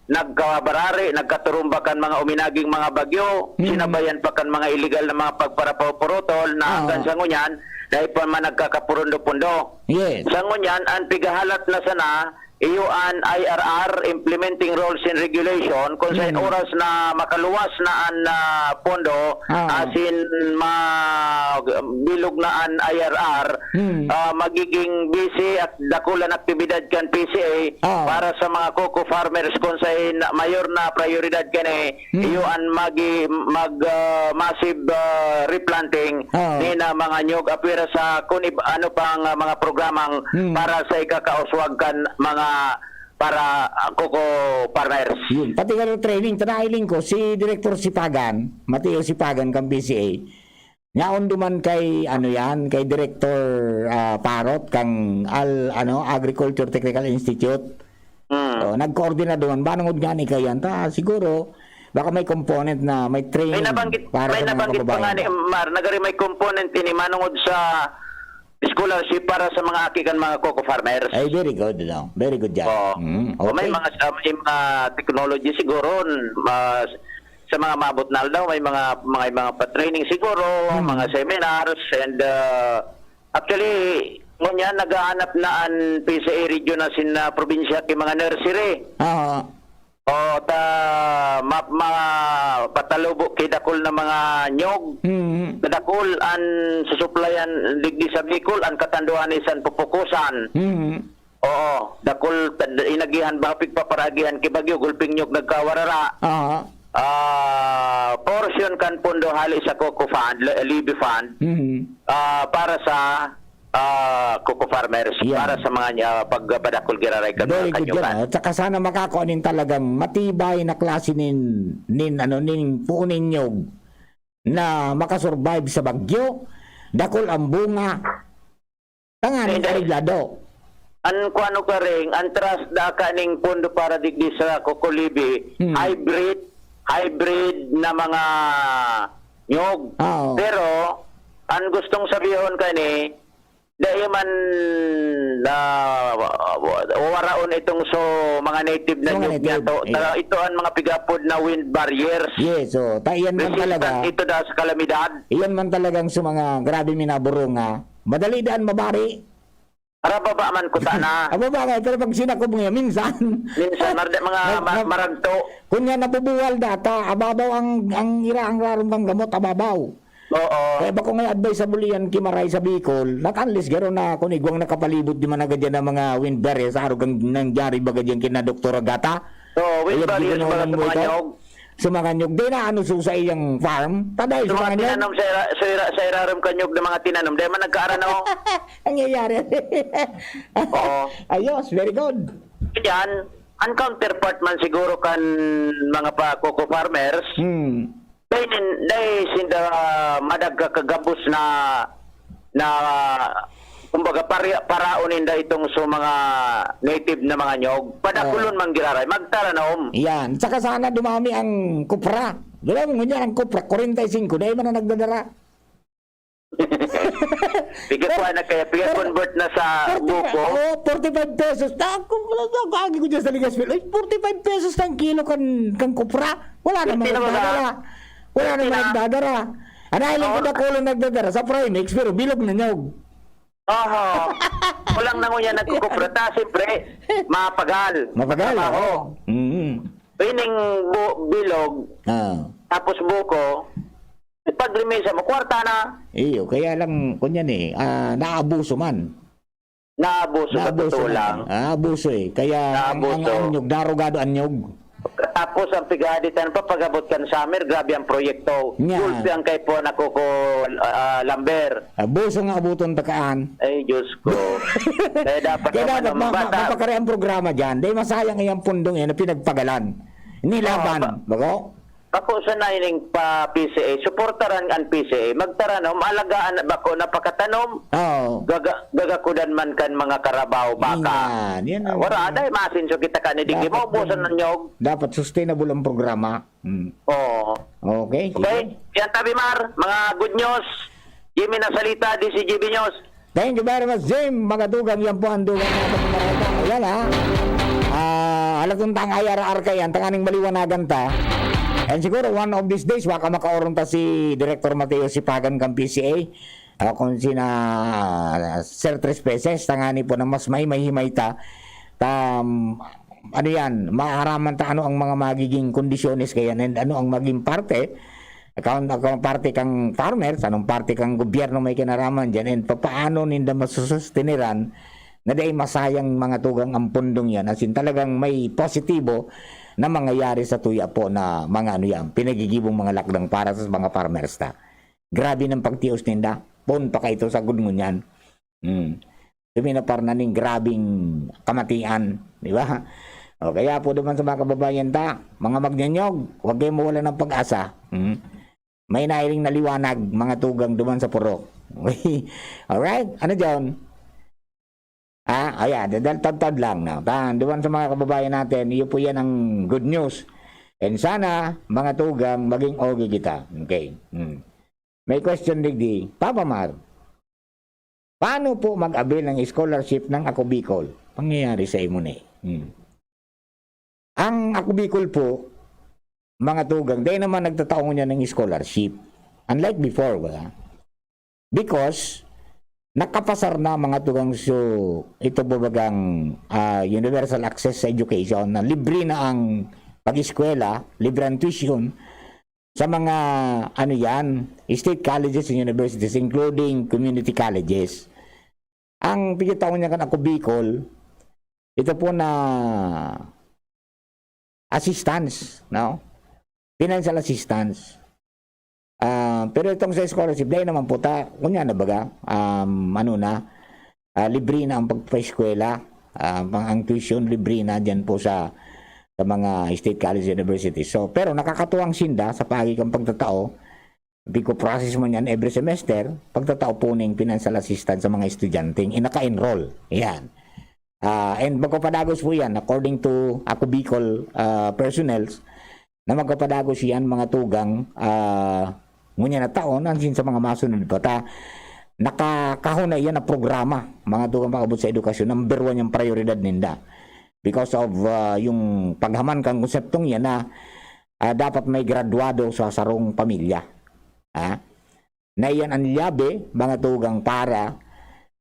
nagkabarari, nagkaturumba kan mga uminaging mga bagyo, Mm. sinabayan pa kan mga illegal na mga pagparapapurutol na Ah. hanggang sa ngunyan, dahil pa man nagkakapurundo-pundo. Yes. Sa ngunyan, ang pigahalat na sana, iyo an I R R, Implementing Rules and Regulation, kung sa Mm. oras na makaluwas na an ah, pondo, Ah. asin ma bilog na an I R R, Mm. ah, magiging busy at dakul an aktibidad kan P C A Ah. para sa mga coco farmers kung sa in-, mayor na prioridad kani, Mm. iyo an magi-, mag ah, massive ah, replanting Ah. ni na mga nyog apwera sa kun ib-, ano pang ah, mga programang Mm. para sa ikakauswag kan mga para ah, coco farmers. Yun. Pati ka training, tanahiling ko, si Director Sipagan, Mateo Sipagan, kang P C A, yaon duman kay, ano yan, kay Director ah, Parot, kang Al, ano, Agriculture Technical Institute. Mm. Oh, nagkoordina duman. Banangod nga ni kayan, ta, siguro, baka may component na may training May nabanggit, para may sa mga nabanggit pa nga kababayan. Ni Mar, nagari may component ini manungod sa scholarship para sa mga aki kan mga coco farmers. Ay, very good, no? Very good yan. Oo. Mm, O, may okay. mga, uh, may mga technology siguro, mas, sa mga maabot na aldaw, may mga, mga, mga pa-training siguro, Hmm. mga seminars, and uh, actually, ngunyan, naghahanap na an P C A region na sin uh, probinsya ki mga nursery. Oo. O, ta, ma, ma, patalubo ki dakul na mga nyog. Mm. Dakul an susuplayan digdi sa Bicol, an katanduan ni san pupukusan. Mm. Oo, dakul, inagihan ba, pigpaparagihan ki bagyo, gulping nyog nagkawarara. Oo. Ah, portion kan pondo hali sa coco fund, le- levy fund, Mm. ah, para sa ah, coco farmers, Yan. para sa mga niya, pagpadakul giraray kan Very mga good yan. kanyugan. At saka sana makakaon nin talagang matibay na klase nin, nin, ano, nin puon nin nyog na makasurvive sa bagyo. Dakul ang bunga. Tanganing Hindi. Areglado. An kuano ka ring, an trust da ka ning pondo para digdi sa coco levy, Hmm. hybrid, hybrid na mga nyog. Oo. Pero, an gustong sabihon kani, dai man na waraon itong so mga native na Mga nyog niya native, to. yeah. Ito ang mga pigapod na wind barriers. Yes, so, ta iyan man Resistant talaga. Ito da sa kalamidad. Iyan man talagang sa mga grabe minaburunga. Madali daan mabari. Ara baba man kuta na. Aba ba nga, pero pag sinakob nga, minsan. Minsan, mar-, mga Mag- ma- mag- maragto. Kunya nabubuwal data, ababaw ang, ang ira ang rarom kang gamot, ababaw. Oo. Kaya ba ko nga advisable yan kimaray sa Bicol, not unless garo na kung igwang nakapalibot di man agad yan ang mga wind barrier sa arog ang nangyari baga dyan kina Doktor Agata. Oo, wind Ayun, barrier di sa mga, ginawa ng mga ito. Nyog. Sa mga nyog. Di na ano so sa iyang farm. Taday, Sa sa mga mga nyog. tinanom sa, ira, sa, ira, sa irarom kang Nyog na mga tinanom, dahil man nagkaaranaw. Nangyayari. Oo. Ayos, very good. Yan, ang counterpart man siguro kan mga pa coco farmers, Hmm. dahil, dahil sinda madagka kagabos na, na, kumbaga, pari, paraon ninda itong sa mga native na mga nyog. Padakulon man giraray, magtaranom. Yan. Saka sana dumami ang kupra. Gano'n mo niya ang kupra, forty-five, dahil man na nagdadara. Pika kuha na kaya, pika convert na sa buko. Oh, forty-five pesos. Ako, ako, agi ko dyan sa Ligasville. Ay, forty-five pesos ang kilo kan, kan kupra. Wala naman Hindi naman nagdadara. Wala Hindi naman na. nagdadara. Anay lang Oo. ko dakulo nagdadara sa Primex, pero bilog na nyog. Oho. Kulang na ngunyan nagkukupra. Ta, siyempre, mapagal. Mapagal, Trabaho. oo. Mm. Pining bu- bilog, Ah. tapos buko, pag limisa mo, kwarta na. Iyo, kaya lang, kunyan eh, ah, naabuso man. Naabuso, sa Naabuso totoo man. lang. Ah, abuso eh. Kaya ang, ang, Naabuso. ang nyog, darugado ang nyog. Tapos ang pigaditan pa, pag-abot kan summer, grabe ang proyekto. Nga. Gulpi ang kaipuhan ako ko, ah, lumber. Abuso nga abuton takaan. Ay, Diyos ko. Kaya dapat Kaya naman dapat ang ma- ma- bata. mapakari ang programa dyan. Dahil masayang iyang pundong yan na pinagpagalan. Nilaban. Oo, Bago? Ako sa naining pa P C A, suportaran ang P C A. Magtaranom, alagaan na bako na pakatanom. Oo. Gaga, gagakudan man kan mga karabaw, baka. Yan, yan ang- Wala, dahil masinso kita ka ni Diggy. Dapat Maubusan yan. ng nyog. Dapat sustainable ang programa. Hmm. Oo. Okay, sige. Okay? Yan tabi, Mar. Mga good news. Jimmy Nasalita, D C G B News. Thank you very much, Jim. Mga dugang, yan po ang dugang natin. Yan, ha? Ah, halatung tang I R R kaya, tanganing maliwanagan ta. And siguro, one of these days, baka makaoron ta si Director Mateo Sipagan kan P C A. Ah, kung sina, ah, Sir Tres Peces, tangani po na mas may mahimay ta. Tam, ano yan, maaraman ta ano ang mga magiging kondisyones kaya and ano ang maging parte, account, account parte kang farmers, anong parte kang gobyerno may kinaraman dyan, and papaano ninda masusustineran na dai masayang mga tugang ang pundong yan. As in, talagang may positibo na mangyayari sa tuya po na mga ano yan, pinagigibong mga lakdang para sa mga farmers ta. Grabe ng pagtios ninda. Pon pa kaito sa gud ngunyan. Hmm. Suminapar na ning grabing kamatian, di ba? O kaya po naman sa mga kababayan ta, mga magnyanyog, huwag kayong mawala ng pag-asa. Hmm. May nailing na liwanag, mga tugang duman sa purok. Alright? Ano, John? Ah, ayan, dadal tadtad lang. No? Tan, duman sa mga kababayan natin, iyo po yan ang good news. And sana, mga tugang, maging okay kita. Okay. Hmm. May question digdi, Papa Mar, paano po mag-avail ng scholarship ng Ako Bicol? Pangyayari sa imo na eh. Hmm. Ang Ako Bicol po, mga tugang, dahil naman nagtatao niya ng scholarship. Unlike before, wala. Because, nakapasar na mga tugang so, ito babagang ah, universal access sa education na libre na ang pag-eskwela, libre ang tuition, sa mga, ano yan, state colleges and universities, including community colleges. Ang pigitaon niya kan Ako Bicol, ito po na assistance, no? Financial assistance. Ah, pero itong sa scholarship, dahil naman po ta, kunya na baga, um, ano na, ah, libre na ang pagpaeskwela, ah, pang ang tuition, libre na dyan po sa, sa mga state college university. So, pero nakakatuwang sinda sa paagi kang pagtatao, pigko-process mo niyan every semester, pagtatao po ning financial assistance sa mga estudyanteng inaka-enroll. Yan. Ah, and magpapadagos po yan, according to Ako Bicol ah, personnels, na magpapadagos yan, mga tugang, ah, ngunyan na taon, hanggang sa mga masunod pa ta, nakakahon na yan na programa, mga tugang, pag-abot sa edukasyon, number one yung prioridad ninda. Because of ah, yung paghaman kang konseptong yan na ah, dapat may graduado sa sarong pamilya. Ha? Na iyan ang liyabe, mga tugang, para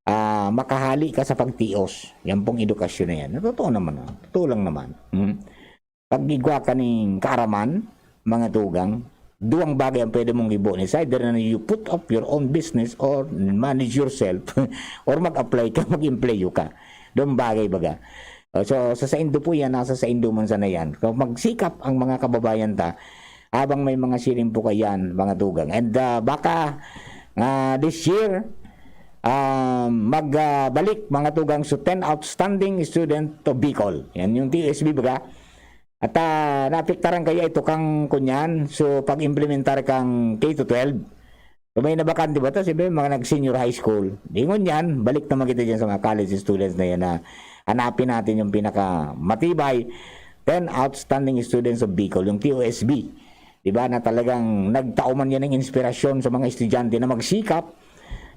ah, makahali ka sa pagtios. Yan pong edukasyon na yan. Totoo naman, ah. Totoo lang naman. Hmm. Pag igwa ka ning kaaraman, mga tugang, duwang bagay ang pwede mong gibo ni. It's either na you put up your own business or manage yourself or mag-apply ka, mag-empleyo ka. Duwang bagay baga. Uh, so, sa saindo po yan, nasa saindo man sana yan. So, magsikap ang mga kababayan ta, habang may mga siring po kayan, mga tugang. And, uh, baka, uh, this year, um, magbalik, mga tugang, so ten outstanding student of Bicol. Yan yung T U S B baga. At, ah, naapektaran kaya ito kang kunyan, so pag-implementar kang K to twelve. So, may nabakante ba to? Siyempre, mga nag-senior high school. Di ngunyan, balik naman kita dyan sa mga college students na yan na hanapin natin yung pinakamatibay ten outstanding students of Bicol, yung T O S B. Di ba, na talagang nagtao man yan ng inspirasyon sa mga estudyante na magsikap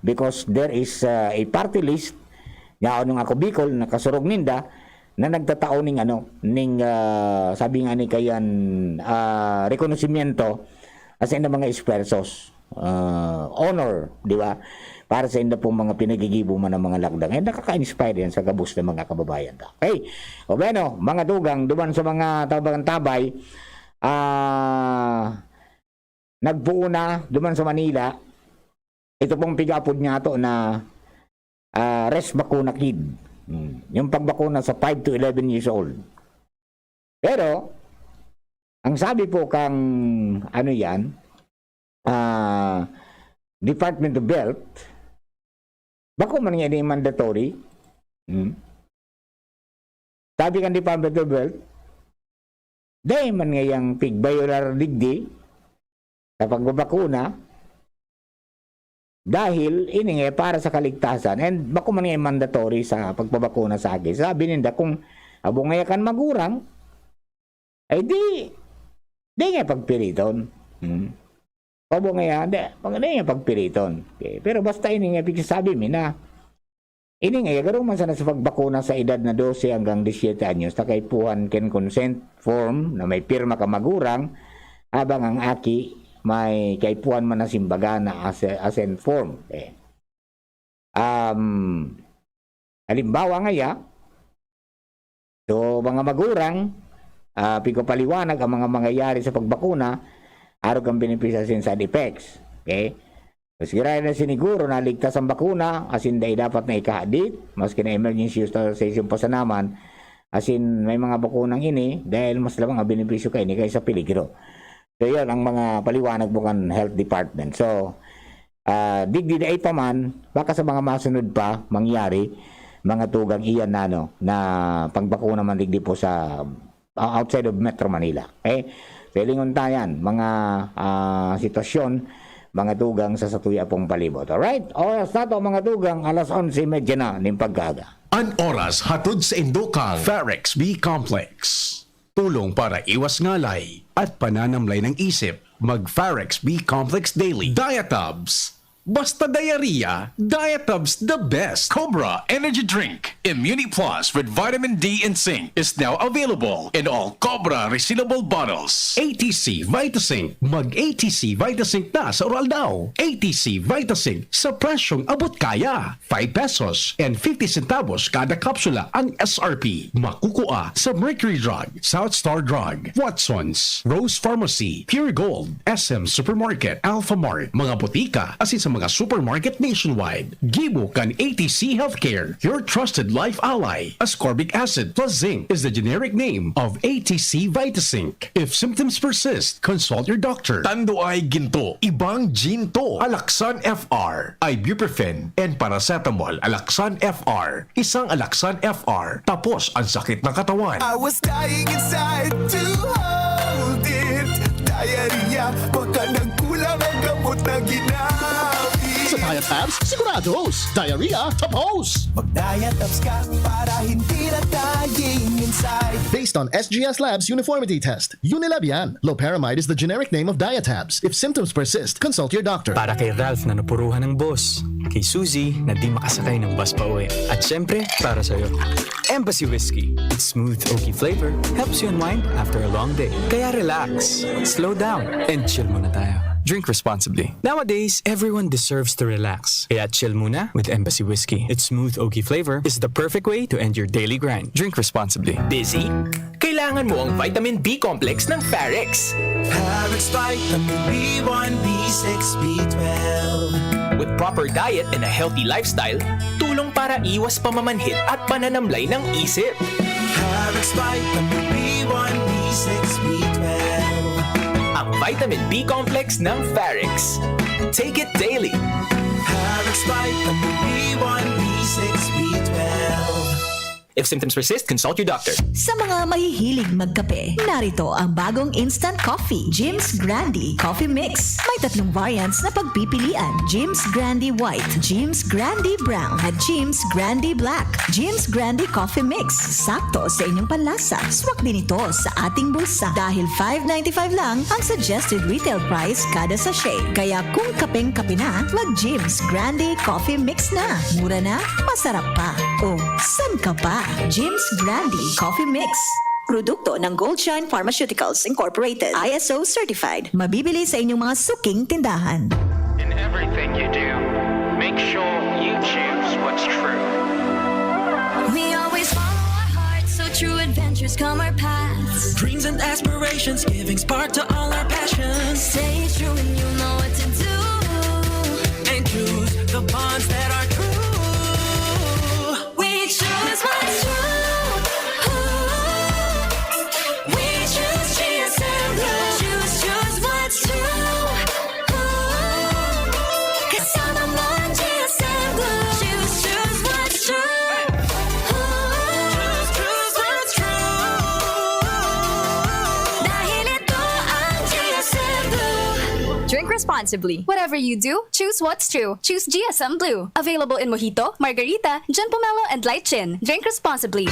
because there is, ah, a party list, yaon yung Ako Bicol, nakasurog ninda, na nagtatao ning ano, ning, ah, sabi nga ni kayan, ah, rekonosimiento as in mga esfuerzos, ah, honor, di ba? Para sa inda pong mga pinagigibo man ng mga lakdang. Eh, nakaka-inspire yan sa gabos ng mga kababayan ta. Okay. O bueno, mga tugang, duman sa mga tabang-tabay, ah, nagpuuna duman sa Manila, ito pong piga-apod niya to na, ah, Rest Bakuna Kid. Hmm. Yung pagbakuna sa five to eleven years old. Pero, ang sabi po kang, ano yan, ah, Department of Health, bako man nga ini mandatory. Hmm. Sabi kan Department of Health, dai man ngayang pig-violar digdi sa pagbabakuna dahil ini nga para sa kaligtasan and bako man nga mandatory sa pagpabakuna sa agi. Sabi ninda, kung abo ngaya kan magurang, ay di, di nga pagpiriton. Hmm. Abo ngaya, di, pag, di nga pagpiriton. Okay. Pero basta ini nga pigsasabi mi na, ini nga, garo man sana sa pagbakuna sa edad na dose hanggang disyete anyos, ta kaipuhan kan consent form na may pirma ka magurang, habang ang aki may kaipuhan man na simbaga na ase-, assent form. Okay. Um, halimbawa ngaya, so, mga magurang, ah, pigpapaliwanag ang mga mangyayari sa pagbakuna, arog kan benepisyo asin side effects. Okay? Mas giraray na siniguro na ligtas ang bakuna, asin dai dapat na ikahadit, maski na emergency use authorization pa sana man, asin may mga bakunang ini, dahil mas labang ang benepisyo kaini kaysa peligro. So, yun ang mga paliwanag po kan health department. So, ah, digdi dai pa man, baka sa mga masunod pa, mangyari, mga tugang iyan na, ano, na pagbakuna man digdi po sa, ah, outside of Metro Manila. Okay? So, hilingon ta yan, mga, ah, sitwasyon, mga tugang sa satuya pong palibot. Alright? Oras na to, mga tugang, alas onse y media na ning pagkaaga. An oras hatod saindo kan Farex B Complex. Tulong para iwas ngalay at pananamlay ng isip. Mag Farex B Complex Daily. Diatabs. Basta diarrhea, Diatabs the best. Cobra Energy Drink, Immunity Plus with vitamin D and zinc is now available in all Cobra resealable bottles. A T C Vitasync. Mag A T C Vitasync na sa Uraldaw. A T C Vitasync sa presyong abot kaya. Five pesos and fifty centavos kada kapsula ang S R P. Makukua sa Mercury Drug, South Star Drug, Watson's, Rose Pharmacy, Pure Gold, S M Supermarket, Alpha Mart, mga botika, asin sa mga supermarket nationwide. Gibo kan A T C Healthcare, your trusted life ally. Ascorbic acid plus zinc is the generic name of A T C Vitasync. If symptoms persist, consult your doctor. Tanduay Ginto, Ibang Ginto, Alaxan F R, ibuprofen, and paracetamol, Alaxan F R. Isang Alaxan F R, tapos ang sakit ng katawan. I was dying inside to hold it. Diarrhea, baka nagkulang ang gamot na ginamit. Sa Diatabs, sigurados. Diarrhea, tapos. Mag-Diatabs ka para hindi na dying inside. Based on S G S Labs uniformity test. Unilab yan. Loperamide is the generic name of Diatabs. If symptoms persist, consult your doctor. Para kay Ralph na napuruhan ng boss. Kay Suzy na di makasakay ng bus pa uwi. At syempre, para sa'yo. Embassy Whiskey. Its smooth, oaky flavor helps you unwind after a long day. Kaya relax, slow down, and chill muna tayo. Drink responsibly. Nowadays, everyone deserves to relax. Kaya chill muna with Embassy Whiskey. Its smooth oaky flavor is the perfect way to end your daily grind. Drink responsibly. Busy? Kailangan mo ang vitamin B complex ng Farex. Parex Vitamin B one, B six, B twelve. With proper diet and a healthy lifestyle, tulong para iwas pamamanhid at pananamlay ng isip. Parex Vitamin B one, B six, B twelve. Ang vitamin B complex ng Farex. Take it daily. Parex Vitamin B one, B six, B twelve. If symptoms persist, consult your doctor. Sa mga mahihilig magkape, narito ang bagong instant coffee, Jim's Grande Coffee Mix. May tatlong variants na pagpipilian, Jim's Grande White, Jim's Grande Brown, at Jim's Grande Black. Jim's Grande Coffee Mix, sakto sa inyong panlasa. Swak din ito sa ating bulsa dahil five ninety-five lang ang suggested retail price kada sachet. Kaya kung kapeng-kape na, mag Jim's Grande Coffee Mix na. Mura na, masarap pa. O, san ka pa? Jim's Grande Coffee Mix. Produkto ng Goldshine Pharmaceuticals Incorporated, I S O certified. Mabibili sa inyong mga suking tindahan. In everything you do, make sure you choose what's true. We always follow our hearts, so true adventures come our paths. Dreams and aspirations giving spark to all our passions. Stay true and you know what to do. And choose the bonds that are true. We choose what's true. We choose G S M Blue. Choose, choose what's true. Kasama mo ang G S M Blue. Choose, choose what's true. Choose, choose what's true. Dahil ito ang G S M Blue. Drink responsibly. Whatever you do, choose what's true. Choose G S M Blue. Available in Mojito, Margarita, John Pomelo, and Light Gin. Drink responsibly.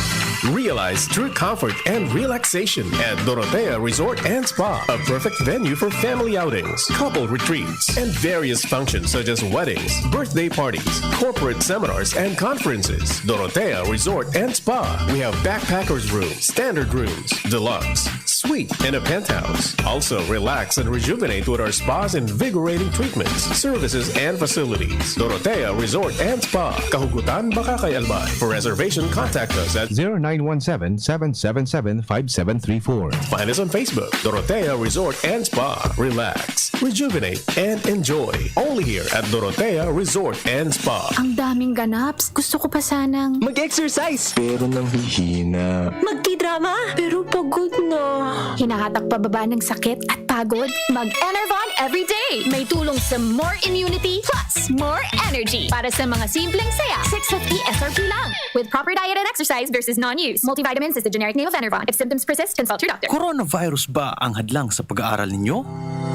Realize true comfort and relaxation at Dorotea Resort and Spa, a perfect venue for family outings, couple retreats, and various functions such as weddings, birthday parties, corporate seminars, and conferences. Dorotea Resort and Spa. We have backpackers room, standard rooms, deluxe, suite, and a penthouse. Also, relax and rejuvenate with our spa's invigorating treatments, services, and facilities. Dorotea Resort and Spa, Kahugutan, Bacacay, Albay. For reservation, contact us at zero nine one seven, seven seven seven, five seven three four. Find us on Facebook, Dorotea Resort and Spa. Relax, rejuvenate, and enjoy. Only here at Dorotea Resort and Spa. Ang daming ganaps. Gusto ko pa sanang Mag-exercise! Pero nanghihina. Magtidrama, pero pagod na. Hinahatak pababa ng sakit at pagod. Mag-Enervon everyday! May tulong sa more immunity plus more energy. Para sa mga simpleng saya, six fifty S R P lang. With proper diet and exercise versus non-use. Multivitamins is the generic name of Enervon. If symptoms persist, consult your doctor. Coronavirus ba ang hadlang sa pag-aaral ninyo?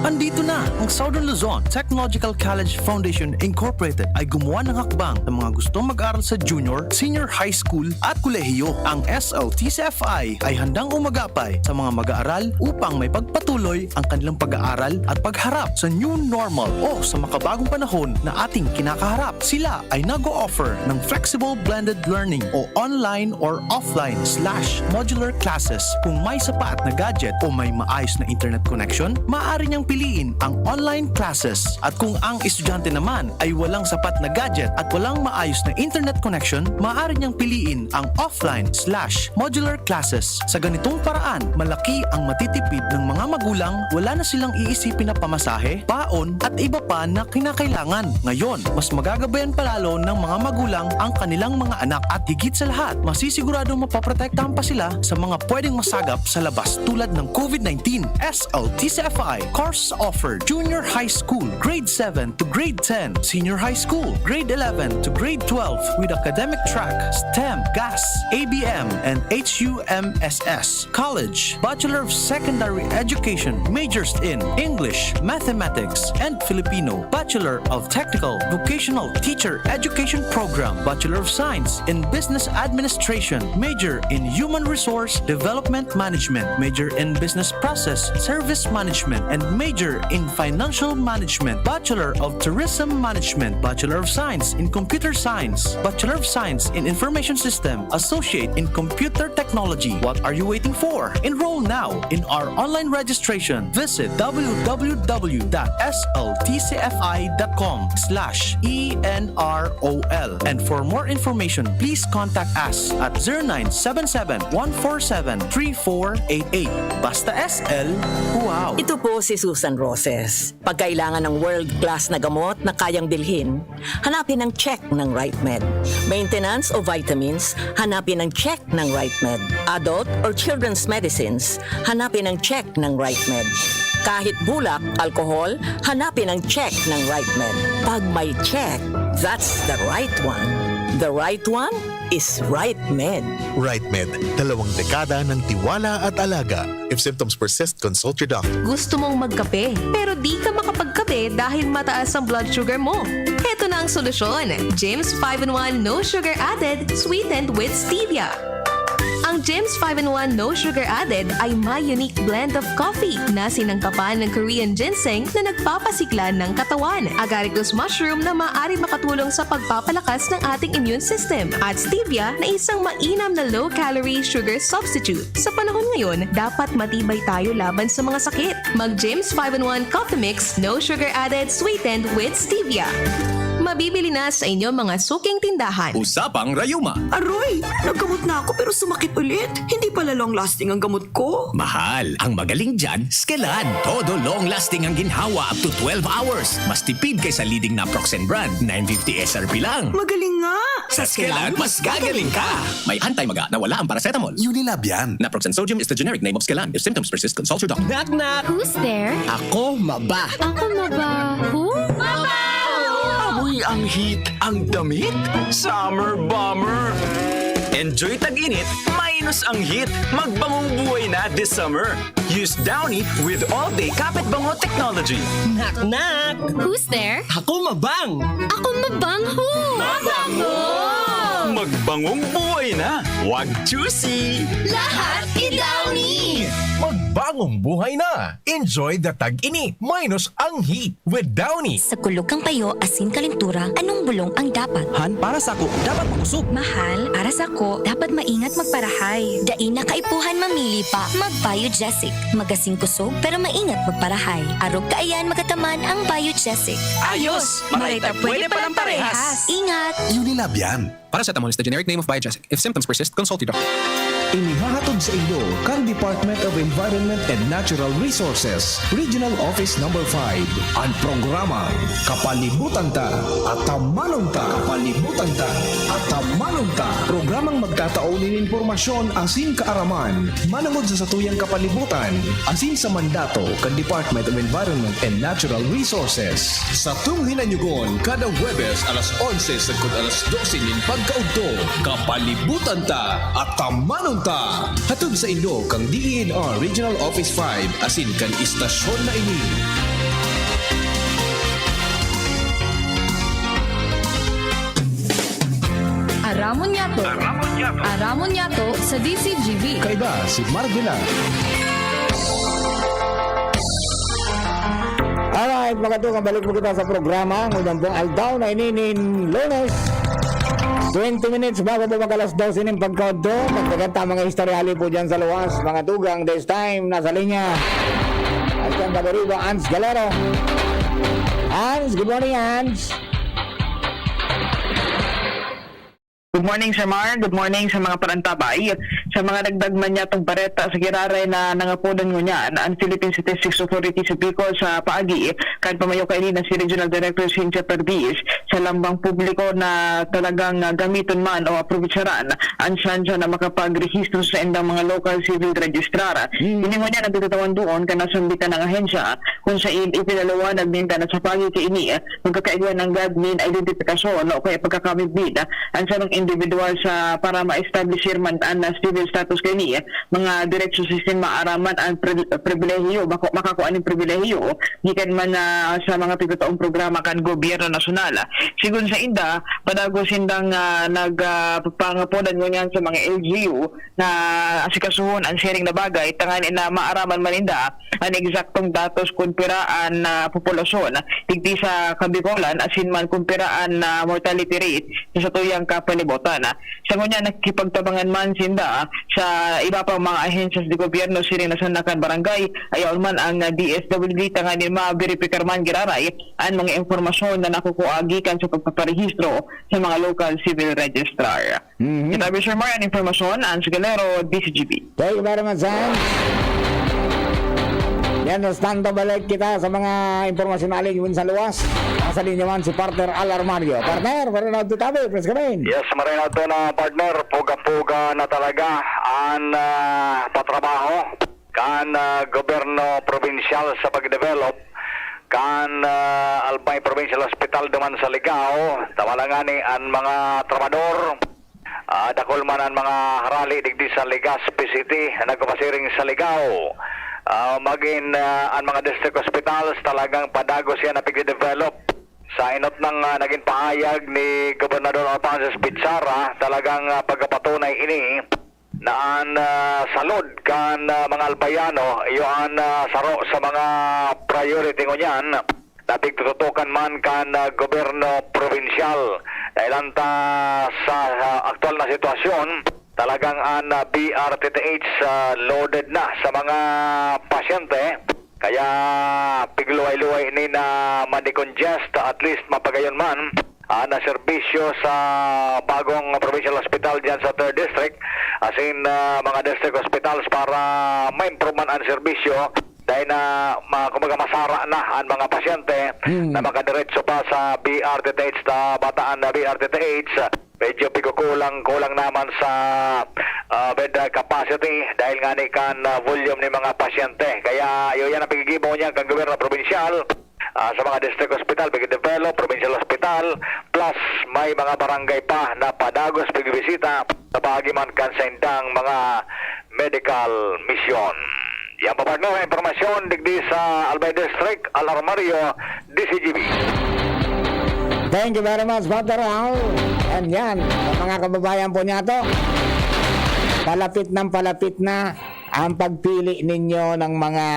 Andito na ang Southern Luzon Technological College Foundation Incorporated ay gumawa ng hakbang sa mga gustong mag-aral sa junior, senior high school at kolehiyo. Ang S L T C F I ay handang umagapay sa mga mag-aaral upang may pagpatuloy ang kanilang pag-aaral at pagharap sa new normal o sa makabagong panahon na ating kinakaharap. Sila ay nag-o-offer ng flexible blended learning o online or offline slash modular classes. Kung may sapat na gadget o may maayos na internet connection, maaari niyang piliin ang online classes. At kung ang estudyante naman ay walang sapat na gadget at walang maayos na internet connection, maaari niyang piliin ang offline slash modular classes. Sa ganitong paraan, malaki ang matitipid ng mga magulang, wala na silang iisipin na pamasahe, baon, at iba pa na kinakailangan. Ngayon, mas magagabayan palalo ng mga magulang ang kanilang mga anak at higit sa lahat, masisiguradong mapoprotektahan pa sila sa mga pwedeng masagap sa labas tulad ng COVID nineteen. S L T C F I course offered: Junior High School, Grade seven to Grade ten, Senior High School, Grade eleven to Grade twelve with academic track STEM, GAS, A B M, and H U M S S. College, Bachelor of Secondary Education, majors in English, Mathematics, and Filipino, Bachelor of Technical Vocational Teacher Education Program, Bachelor of Science in Business Administration, major in Human Resource Development Management, major in Business Process Service Management, and major in Financial Management, Bachelor of Tourism Management, Bachelor of Science in Computer Science, Bachelor of Science in Information System, Associate in Computer Technology. What are you waiting for? Enroll now in our online registration. Visit w w w dot s l t c f i dot com slash e n r o l. And for more information, please contact us at zero nine seven seven, one four seven, three four eight eight. Basta S L, wow! Ito po si Susan Roses. Pag kailangan ng world-class na gamot na kayang bilhin, hanapin ang check ng Right Med. Maintenance o vitamins, hanapin ang check ng Right Med. Adult or children's medicines, hanapin ang check ng Right Med. Kahit bulak, alkohol, hanapin ang check ng Right Med. Pag may check, that's the right one. The right one is Right Med. Right Med, dalawang dekada ng tiwala at alaga. If symptoms persist, consult your doctor. Gusto mong magkape, pero di ka makapagkape dahil mataas ang blood sugar mo? Heto na ang solusyon, James five-in-one No Sugar Added, sweetened with stevia. Ang James five-in-one No Sugar Added ay may unique blend of coffee na sinangkapan ng Korean ginseng na nagpapasigla ng katawan, agaricus mushroom na maaari makatulong sa pagpapalakas ng ating immune system, at stevia na isang mainam na low-calorie sugar substitute. Sa panahon ngayon, dapat matibay tayo laban sa mga sakit. Mag James five-in-one Coffee Mix, no sugar added, sweetened with stevia. Mabibili na sa inyong mga suking tindahan. Usapang Rayuma. Aroy! Naggamot na ako pero sumakit ulit. Hindi pala long lasting ang gamot ko. Mahal, ang magaling dyan, Skelan. Todo long lasting ang ginhawa up to twelve hours. Mas tipid kaysa leading naproxen brand, nine fifty S R P lang. Magaling nga! Sa Skelan, mas gagaling ka! May anti-maga na wala ang paracetamol. Unilab yan. Naproxen sodium is the generic name of Skelan. If symptoms persist, consult your doctor. Knock, knock! Who's there? Ako maba. Ako maba. Who? Maba! Amoy ang heat, ang damit, summer bomber. Enjoy tag-init, minus ang heat. Magbangong buhay na this summer. Use Downy with all-day kapit bango technology. Knock, knock! Who's there? Ako mabang! Ako mabang, who? Mabango! Magbangong buhay na! Wag choosy! Lahat i-Downy! Magbangong buhay na! Enjoy the tag-init, minus ang heat with Downy! Sa kulog kan payo asin kalentura, anong bulong ang dapat? Han, para sako, dapat makosog. Mahal, para sako, dapat maingat magparahay. Dai na kaipuhan mamili pa. Mag-Biogesic. Magasin kosog, pero maingat magparahay. Arog kaiyan magataman ang Biogesic. Ayos! Maray ta pwede palang parehas! Ingat! Unilab yan. Paracetamol is the generic name of Biogesic. If symptoms persist, consult your doctor. Inihahatod sa inyo kan Department of Environment and Natural Resources, Regional Office Number five, an programang Kapalibutan Ta, Atamanon Ta. Kapalibutan Ta, Atamanon Ta. Programang magtatao nin impormasyon asin kaaraman manongod sa satuyang kapalibutan asin sa mandato kan Department of Environment and Natural Resources. Satong hinanyugon kada Huwebes alas onse sagkod alas dose nin pagkaudto, Kapalibutan Ta, Atamanon Ta. Hatod sa inyo kan D E N R Regional Office five asin kan istasyon na ini. Aramon niyato. Aramon niyato. Aramon niyato sa D C G B. Kaiba si Mark Villar. Alright, mga tugang, balik po kita sa programa. Ngunyan pong aldaw na ini nin Lunes, twenty minutes bago po mag-alas dose nin pagkaudto. Dagdagan ta mga istorya hali po dyan sa luwas. Mga tugang, this time, nasa linya. At yan, Bagariba, Hans Galero. Hans, good morning, Hans. Good morning, Sir Mar. Good morning sa mga parantabay. Sa mga dagdag man niyatong bareta sa giraray na nangapodan ngunyan, an Philippine Statistics Authority sa Bicol sa paagi kan pamayo kaini na si Regional Director Cynthia Perdiz sa lambang publiko na talagang, ah, gamiton man o aprobetsaran an tsansa na makapagrehistro sa indang mga local civil registrar. Hmm. Ini ngunyan an pagtatawan duon kan nasambitan na ahensya, kung sain ipinaliwanag ninda na sa paagi kaini, magkakaigwa nanggad nin identifikasyon o kaya pagkakamidbid an sarong individual sa para ma-establishir man an, ah, civil status kaini, mga diretsyo sa sistema aram man an pri-, pribilehiyo, mako-, makakua nin pribilehiyo gikan man, ah, sa mga pigtataong programa kan gobyerno nasyonal. Sigon sa inda, padagos sindang, ah, nag, ah, pangapodan ngunyan sa mga L G U na asikasuhon an siring na bagay, tanganing na maaraman man ninda an eksaktong datos kun pira an, ah, populasyon digdi sa Kabicolan asin man kun pira an, ah, mortality rate sa satuyang kapalibutan. Sa ngunyan, nakikipagtabangan man sinda Sa iba pang mga ahensyas de gobyerno siring na sandakan barangay, ayaw man ang D S W D tanganing maberipikar man giraray an mga impormasyon na nakukua gikan sa pagpaparehistro sa mga local civil registrar. Mhm. Kita Bisher Mar, an impormasyon, Ange Galero, D C G B. Thank you very much, Ange. Yan, stand to balik kita sa mga impormasyon na alin yun sa luwas. Nasa linya man si partner Al Armario. Partner, Fernando Tabe, please come in. Yes, Marino, ito na, partner, puga-puga na talaga an, ah, patrabaho kan, ah, gobyerno probinsyal sa pagdevelop kan, ah, Albay Provincial Hospital duman sa Ligao. Tama lang ngani an mga trabador, ah, dakul man an mga harali digdi sa Legazpi City na nagpapasiring sa Ligao. Ah, magin, ah, an mga district hospitals talagang padagos yan na pigde-develop. Sa inot nang, ah, naging pahayag ni Gobernador Alphonsus Bichara, talagang, ah, pagkapatunay ini na an, ah, salud kan, ah, mga Albayano iyo an, ah, saro sa mga priority ngunyan na pigtututukan man kan, ah, gobyerno probinsyal. Dahil anta sa, sa aktual na sitwasyon, talagang an, ah, B R T T H, ah, loaded na sa mga pasyente. Kaya pigluway-luway ini na ma-decongest, at least mapagayon man, ah, na serbisyo sa bagong provincial hospital diyan sa third District. As in, ah, mga district hospitals para ma-improve man an serbisyo dahil na, ma-, kumbaga, masara na an mga pasyente Hmm. na makadiretso pa sa B R T T H, sa Bataan na B R T T H. Medyo pigkukulang-kulang naman sa, ah, bed capacity dahil ngani kan, ah, volume ni mga pasyente. Kaya iyo yan ang piggigibo niya kan gobyerno probinsyal, ah, sa mga district hospital, pigdevelop, provincial hospital, plus may mga barangay pa na padagos pigbibisita sa paagi man kan saindang mga medical mission. Yan po, partner, ang impormasyon digdi sa Albay District, Al Armario, D C G B. Thank you very much, Father Al. And yan, mga kababayan po niya to, palapit nang palapit na ang pagpili ninyo ng mga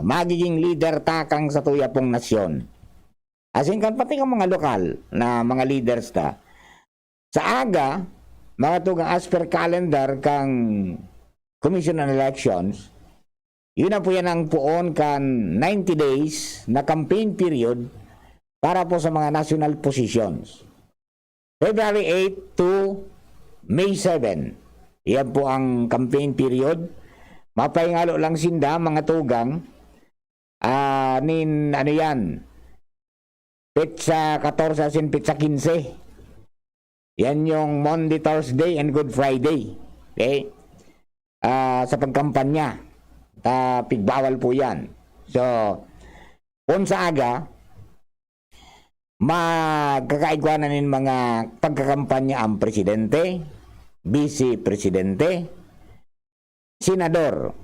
magiging lider takang sa tuya pong nasyon. As in, kan pati ang mga lokal na mga leaders ta. Sa aga, mga tugang, as per calendar kang Commission on Elections, yun na po yan ang poon kan ninety days na campaign period para po sa mga national positions. February eight to May seven. Yan po ang campaign period. Mapahingalo lang sinda, mga tugang, ah, nin, ano yan, petsa katorse asin petsa kinse. Yan yung Monday, Thursday, and Good Friday. Okay? Ah, sa pagkampanya. Ta, pigbawal po yan. So, kung sa aga, magkakaigwa na nin mga pagkakampanya ang presidente, vice presidente, senador.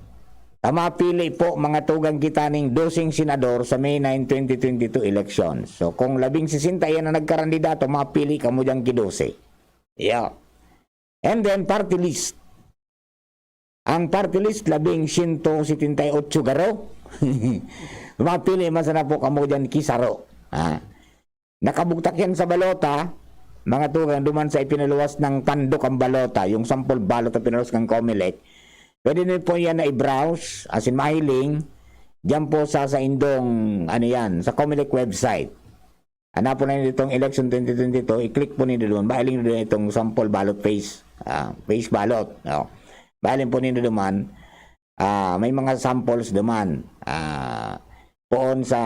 Ta mapili po, mga tugang, kita ning doseng senador sa May nine, twenty twenty-two election. So, kung labing sesenta yan na nagkarandidato, mapili kamo dyan ki dose. Yeah. And then, party list. Ang party list, labing siyento setenta y otso garo. Mapili man sana po kamo dyan ki saro. Ha? Nakabugtak yan sa balota, mga tugang, duman sa ipinaluwas ng tandok ang balota, yung sample ballot na pinaluwas ng Comelec. Pwede niyo po yan na i-browse, as in mahiling, dyan po sa, sa indong, ano yan, sa Comelec website. Hanapon na niyo itong election twenty twenty-two, i-click po niyo doon, mahiling doon itong sample ballot face, ah, face ballot. No? Mahiling po niyo duman, ah, may mga samples duman. Ah, poon sa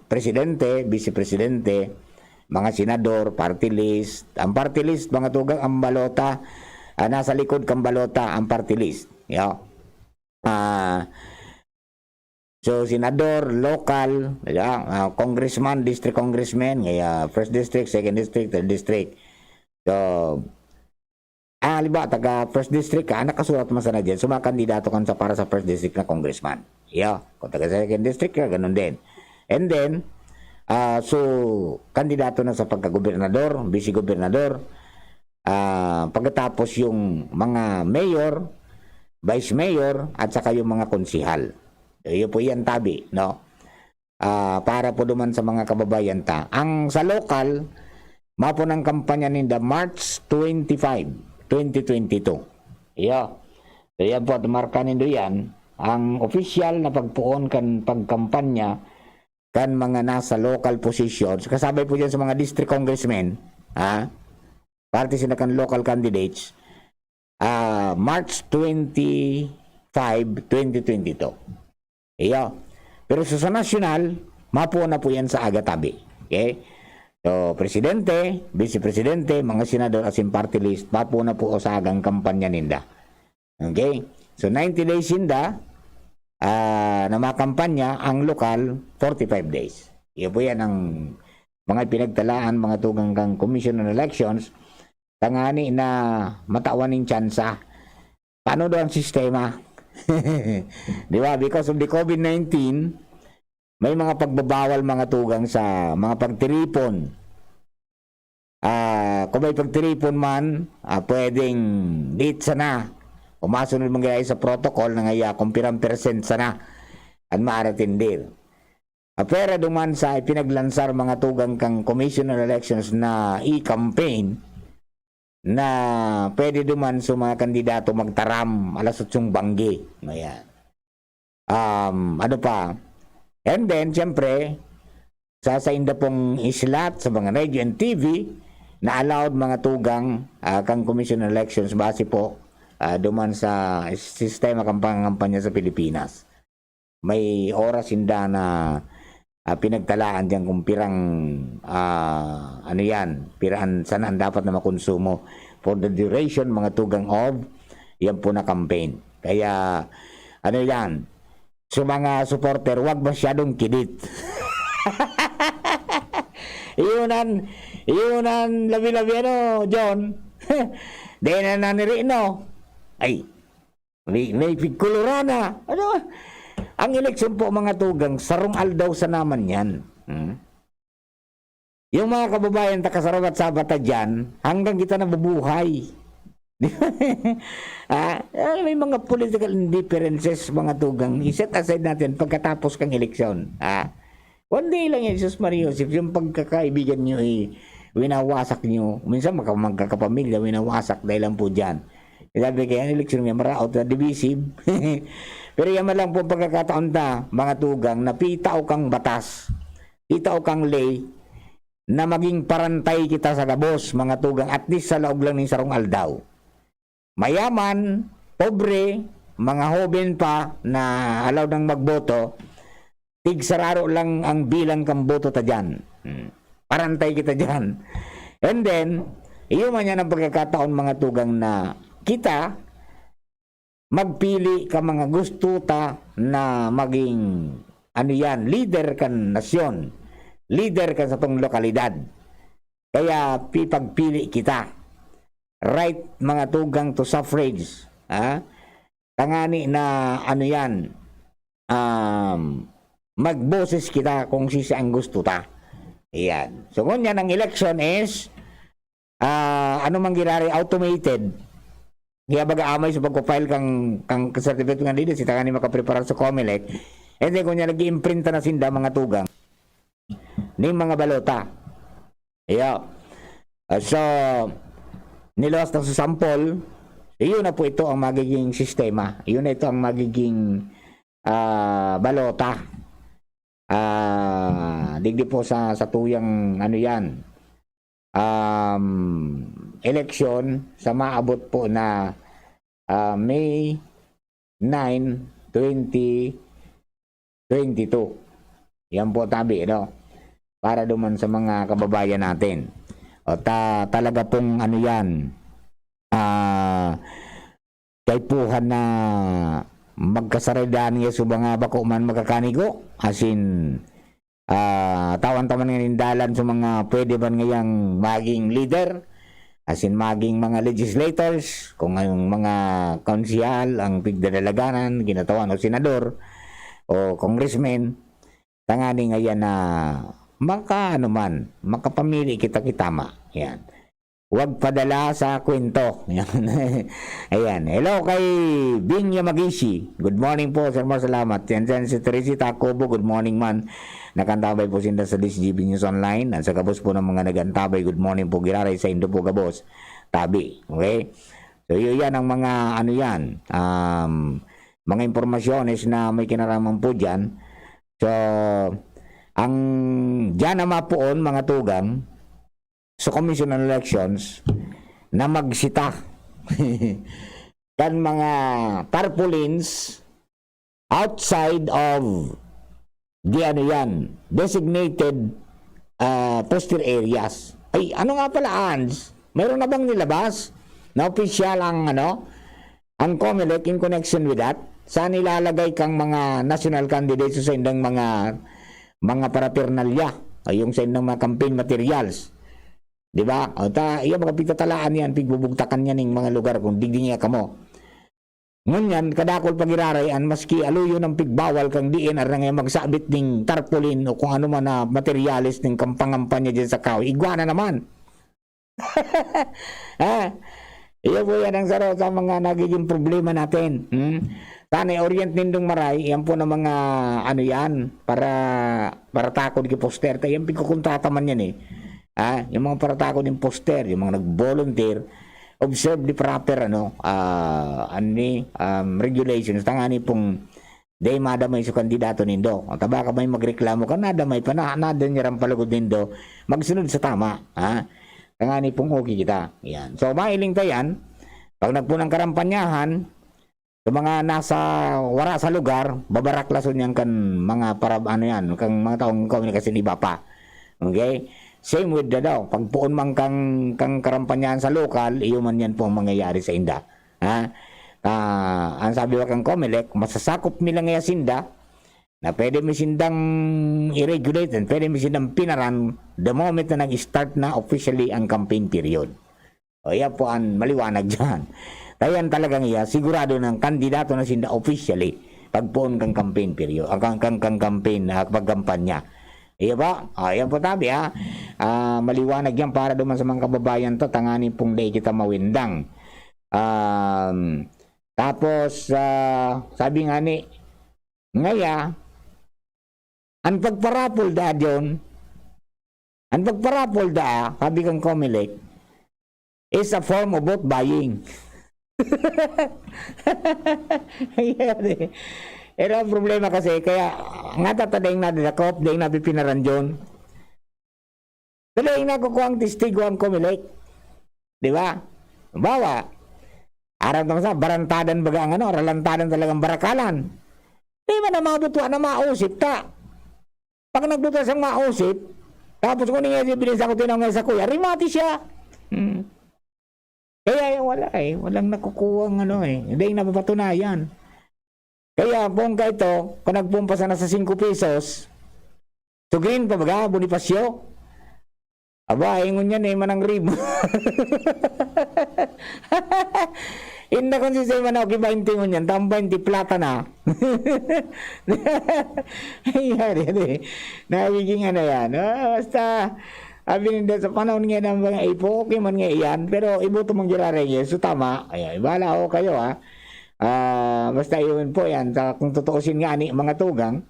presidente, vice presidente, mga senador, party list. Ang party list, mga tugang, ang balota, ah, nasa likod kang balota ang party list. Yo. Ah, so, senador, local, di ba? Ah, congressman, district congressman, kaya first district, second district, third district. So, ah, halimbawa, taga first district ka, nakasurat man sana dyan, sumakandidato kan sa, para sa first district na congressman. Yeah, kung taga second district ka, ganun din. And then, ah, so, kandidato na sa pagkagobernador, vice-gobernador, ah, pagkatapos yung mga mayor, vice mayor, at saka yung mga konsihal. Iyo po yan, tabi, no? Ah, para po duman sa mga kababayan ta. Ang sa local, mapo ng kampanya ninda March twenty-five, twenty twenty-two. Iyo. So, yan po, at marka nindo yan. Ang opisyal na pagpoon kan pagkampanya kan mga nasa local positions, kasabay po dyan sa mga district congressmen, ha? Parte sila kan local candidates, ah, March twenty-five, twenty twenty-two. Iyo. Pero sa, sa nasyonal, mapuon na po yan sa aga tabi. Okay? So, presidente, vice presidente, mga senador, asin party list, mapuon na po sa agang kampanya ninda. Okay? So, ninety days sinda, ah, na makampanya, ang lokal, forty-five days. Iyo po yan ang mga pinagtalaan, mga tugang kan Commission on Elections, tangani na matawan nin tsansa. Paano daw ang sistema? Di ba? Because of the COVID nineteen, may mga pagbabawal, mga tugang, sa mga pagtiripon. Ah, kung may pagtiripon man, ah, pwedeng date sana. Kung masunod man gaya sa protocol na ngaya, kung pirang percent sana an maaratindir. Apwera duman sa ipinaglansar, mga tugang, kan Commission on Elections na e-campaign, na pwede duman sa mga kandidato magtaram alas otsong banggi. Ayan. Um, ano pa? And then, siyempre, sa, sa inda pong islat sa mga radio and T V, na allowed, mga tugang, ah, kan Commission on Elections base po, ah, duman sa sistema kan pangangampanya sa Pilipinas. May oras sinda na, ah, pinagtalaan diyan kung pirang, ah, ano yan, piraan, sana ang dapat na makonsumo for the duration, mga tugang, of yan po na campaign. Kaya, ano yan, sa mga supporter, wag masyadong kidit. Iyon ang, iyon ang labi-labi, ano, John? Di na naniri, no? Ay, may, may pigkulura na. Ano? Ang eleksyon po, mga tugang, sarong aldaw sa naman yan. Hmm? Yung mga kababayan, takasaraw at sabata dyan, hanggang kita nabubuhay. Di ba? Ah, ah, may mga political indifferences, mga tugang. I-set aside natin pagkatapos kang eleksyon. Ah, one day lang yan, Jesus Maria Joseph, yung pagkakaibigan nyo, eh, winawasak nyo. Minsan, maka-, magkakapamilya, winawasak dahil lang po dyan. Sabi kaya, ang eleksyon nga, maraot na divisive. Pero yan man lang po pagkakataon ta, mga tugang, na pitao kang batas, pitao kang lay, na maging parantay kita sa gabos, mga tugang, at least sa laog lang nin sarong aldaw. Mayaman, pobre, mga hoben pa na allowed nang magboto, tigsararo lang ang bilang kan boto ta diyan. Hmm. Parantay kita diyan. And then, iyo man yan ang pagkakataon, mga tugang, na kita magpili ka mga gusto ta na maging, ano yan, leader kan nasyon, leader kan satong lokalidad. Kaya pipagpili kita. Right, mga tugang, to suffrage. Ha? Tangani na, ano yan, um, magboses kita kung sisi ang gusto ta. Ayan. So, ngunyan, ang election is, ah, ano man giraray, automated. Kaya baga amay sa pagpa-file kang, kang certificate nga leader, sita ka ni makapreparar sa Comelec. And then, kung yan, nag-iimprinta na sinda, mga tugang, ning mga balota. Iyo. Ah, so, niluwas na sa sampol, iyon na po ito ang magiging sistema. Iyon na ito ang magiging, ah, balota. Ah, digdi po sa, sa tuyang, ano yan, um, eleksyon sa maabot po na, ah, May nine, twenty twenty-two. Yan po, tabi, no? Para duman sa mga kababayan natin. O ta-, talaga pong ano yan, ah, kaipuhan na magkasaridahan niya sa mga bako man magkakanigo. As in, ah, tawan ta man nganing dalan sa mga pwede man ngayang maging leader, as in maging mga legislators, kung ang mga konsehal, ang pigdadalaganan, kinatawan o senador, o congressman, tangani ngayan na maka-, ano man, makapamili kita kitama. Yan. Huwag padala sa kwento. Yan. Ayan. Hello kay Bing Yamagishi. Good morning po, Sir Mar. Salamat. Yan, yan si Teresita Cobo. Good morning man. Nakantabay po sinda sa D S G B News Online. At sa gabos po ng mga nagantabay, good morning po. Giraray sa Indo po, gabos. Tabi. Okay? So, yun yan ang mga ano yan, um, mga impormasyones na may kinaraman po dyan. So, ang dyan na mapuon, mga tugang, sa Commission on Elections na magsita kan mga tarpaulins outside of the, ano yan, designated, ah, poster areas. Ay, ano nga pala, Ans? Mayroon na bang nilabas na opisyal ang, ano, ang Comelec in connection with that? Saan ilalagay kang mga national candidates o sa indang mga, mga paraphernalia? Ay, yung sa indang mga campaign materials. Di ba? O ta, iya mga pigtatalaan yan, pigbubugtakan yan ning mga lugar kung digdi niya kamo. Ngunyan, kadakol pagiraray an maski aluyon ang pigbawal kang diin arang magsabit ning tarpaulin o kung ano man na materyales ning kampangampanya dyan sa kahoy. Igwa na naman. Ha? Iyo po yan ang saro sa mga nagiging problema natin. Hmm? Tanay orient nindong maray, yan po na mga ano yan, para, para takod ki poster. Ta, yan pigkukontrata man yan eh. Ah, yung mga paratakod ng poster, yung mga nag-volunteer, observe the proper, ano, ah, ano ni, um, regulations. Tangani pong day madamay sa kandidato nindo. O, tabaka may magreklamo ka, nadamay pa na, nadan niya rin palugod nindo. Magsunod sa tama, ha? Tangani pong okay kita. Yan. So, mahiling ta yan. Pag nagpunang karampanyahan, sa mga nasa, wara sa lugar, babaraklason yan kan mga para, ano yan, kan mga taong komunikasyon iba pa. Okay? Same with the daw, pagpuon man kang, kang karampanyahan sa lokal, iyo man yan po ang mangyayari sa inda. Ha? Ah, ang sabi wa kang Comelec, masasakop nila ngaya sinda, na pwede mi sindang i-regulate and pwede mi sindang pinaran the moment na nag-start na officially ang campaign period. O, yan po ang maliwanag dyan. Kaya yan talagang iya, sigurado ng kandidato na sinda officially pagpoon kang campaign period, ah, kang, kang, kang campaign, ah, pagkampanya. Iya ba? Ah, yan po tabi, ha. Ah, maliwanag yan para duman sa mga kababayan ta, tanganing pong dai kita mawindang. Um, tapos, ah, sabi nga ni, ngaya, ang pagparapol da, John, ang pagparapol da, sabi kang Comelec, is a form of vote buying. Yan eh. Pero ang problema kasi, kaya nga tatadaing na dinakop, daing na pipinaran, John. Dali, nakukuha ang testigo ang Comelec. Di ba? Halimbawa, aram naman sa barantadan baga ang ano, ralantadan talagang barakalan. Di ba na mabutwa na mausip ta? Pag nagbuta siyang mausip, tapos kung nga si Bilis ako tinawag sa kuya, rimati siya. Hmm. Kaya yung wala eh, walang nakukuha ng ano eh. Hindi yung napapatunayan. Kaya kung ka ito, kung nagpumpa sana sa singko pesos, Sugrin pa baga, Bonifacio? Aba, ingon yan eh, manang rib. Inda kung si Simon Aoki, baynte ngunyan, tang baynte plata na. Yan, yan eh. Nagiging ano yan. Ah, basta, abi ninda sa panahon nga ng mga ipo, okay man nga yan. Pero iboto mong giraray yan. So, tama. Ayan, ibala ako kayo ha. Ah, basta yun po yan. Sa, kung tutuusin nga ni mga tugang,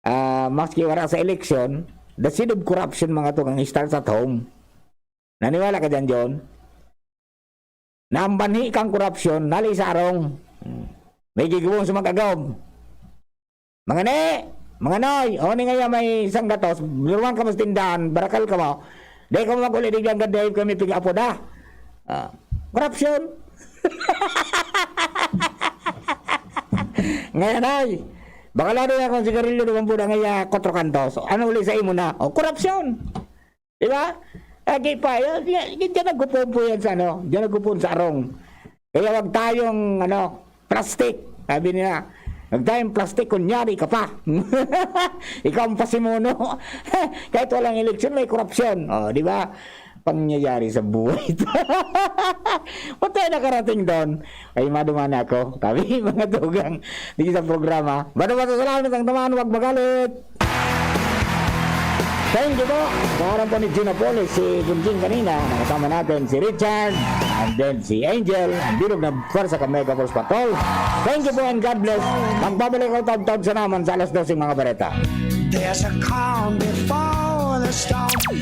ah, maski wala sa eleksyon, the seed of corruption, mga tugang, starts at home. Naniwala ka dyan, John? Na ang banhi kang korupsyon, nali sa arong. Hmm. May gigawon sa mag-agaw. Mga ne, mga noy, o ni ngaya may isang gatos, duruman ka mas tindahan, barakal ka mo. Dahil ka mo mag-uli, di biyan ganda, kami piga-apo da. Ah, korupsyon. Ngayon ay, baka lalo na kung sigarilyo naman po na ngaya, kwatro kantos. Ano uli sa imo na? O, korupsyon. Di ba? Lagi pa, yan, yan, yan, dyan nagkupon po yan sa ano, dyan nagkupon sa arong. Kaya wag tayong, ano, plastic. Sabi nila, wag tayong plastic, kunyari ka pa. Ikaw ang pasimuno. Kahit walang eleksyon, may korupsyon. O, di ba? Pangyayari sa buhay. Patay na karating doon. Ay, maduman ako. Kami, mga tugang, di sa programa. Bado-bado, salamat ang tamaan, wag magalit. Thank you po. Sa ngalan po ni Gino Polis, si Gunjing kanina, nakasama natin si Richard, and then si Angel, ang bilog na pwersa ka Mega Force Patrol. Thank you po and God bless. Magbabalik ako taud-taud sa naman sa alas dose mga bareta. There's a calm before the storm.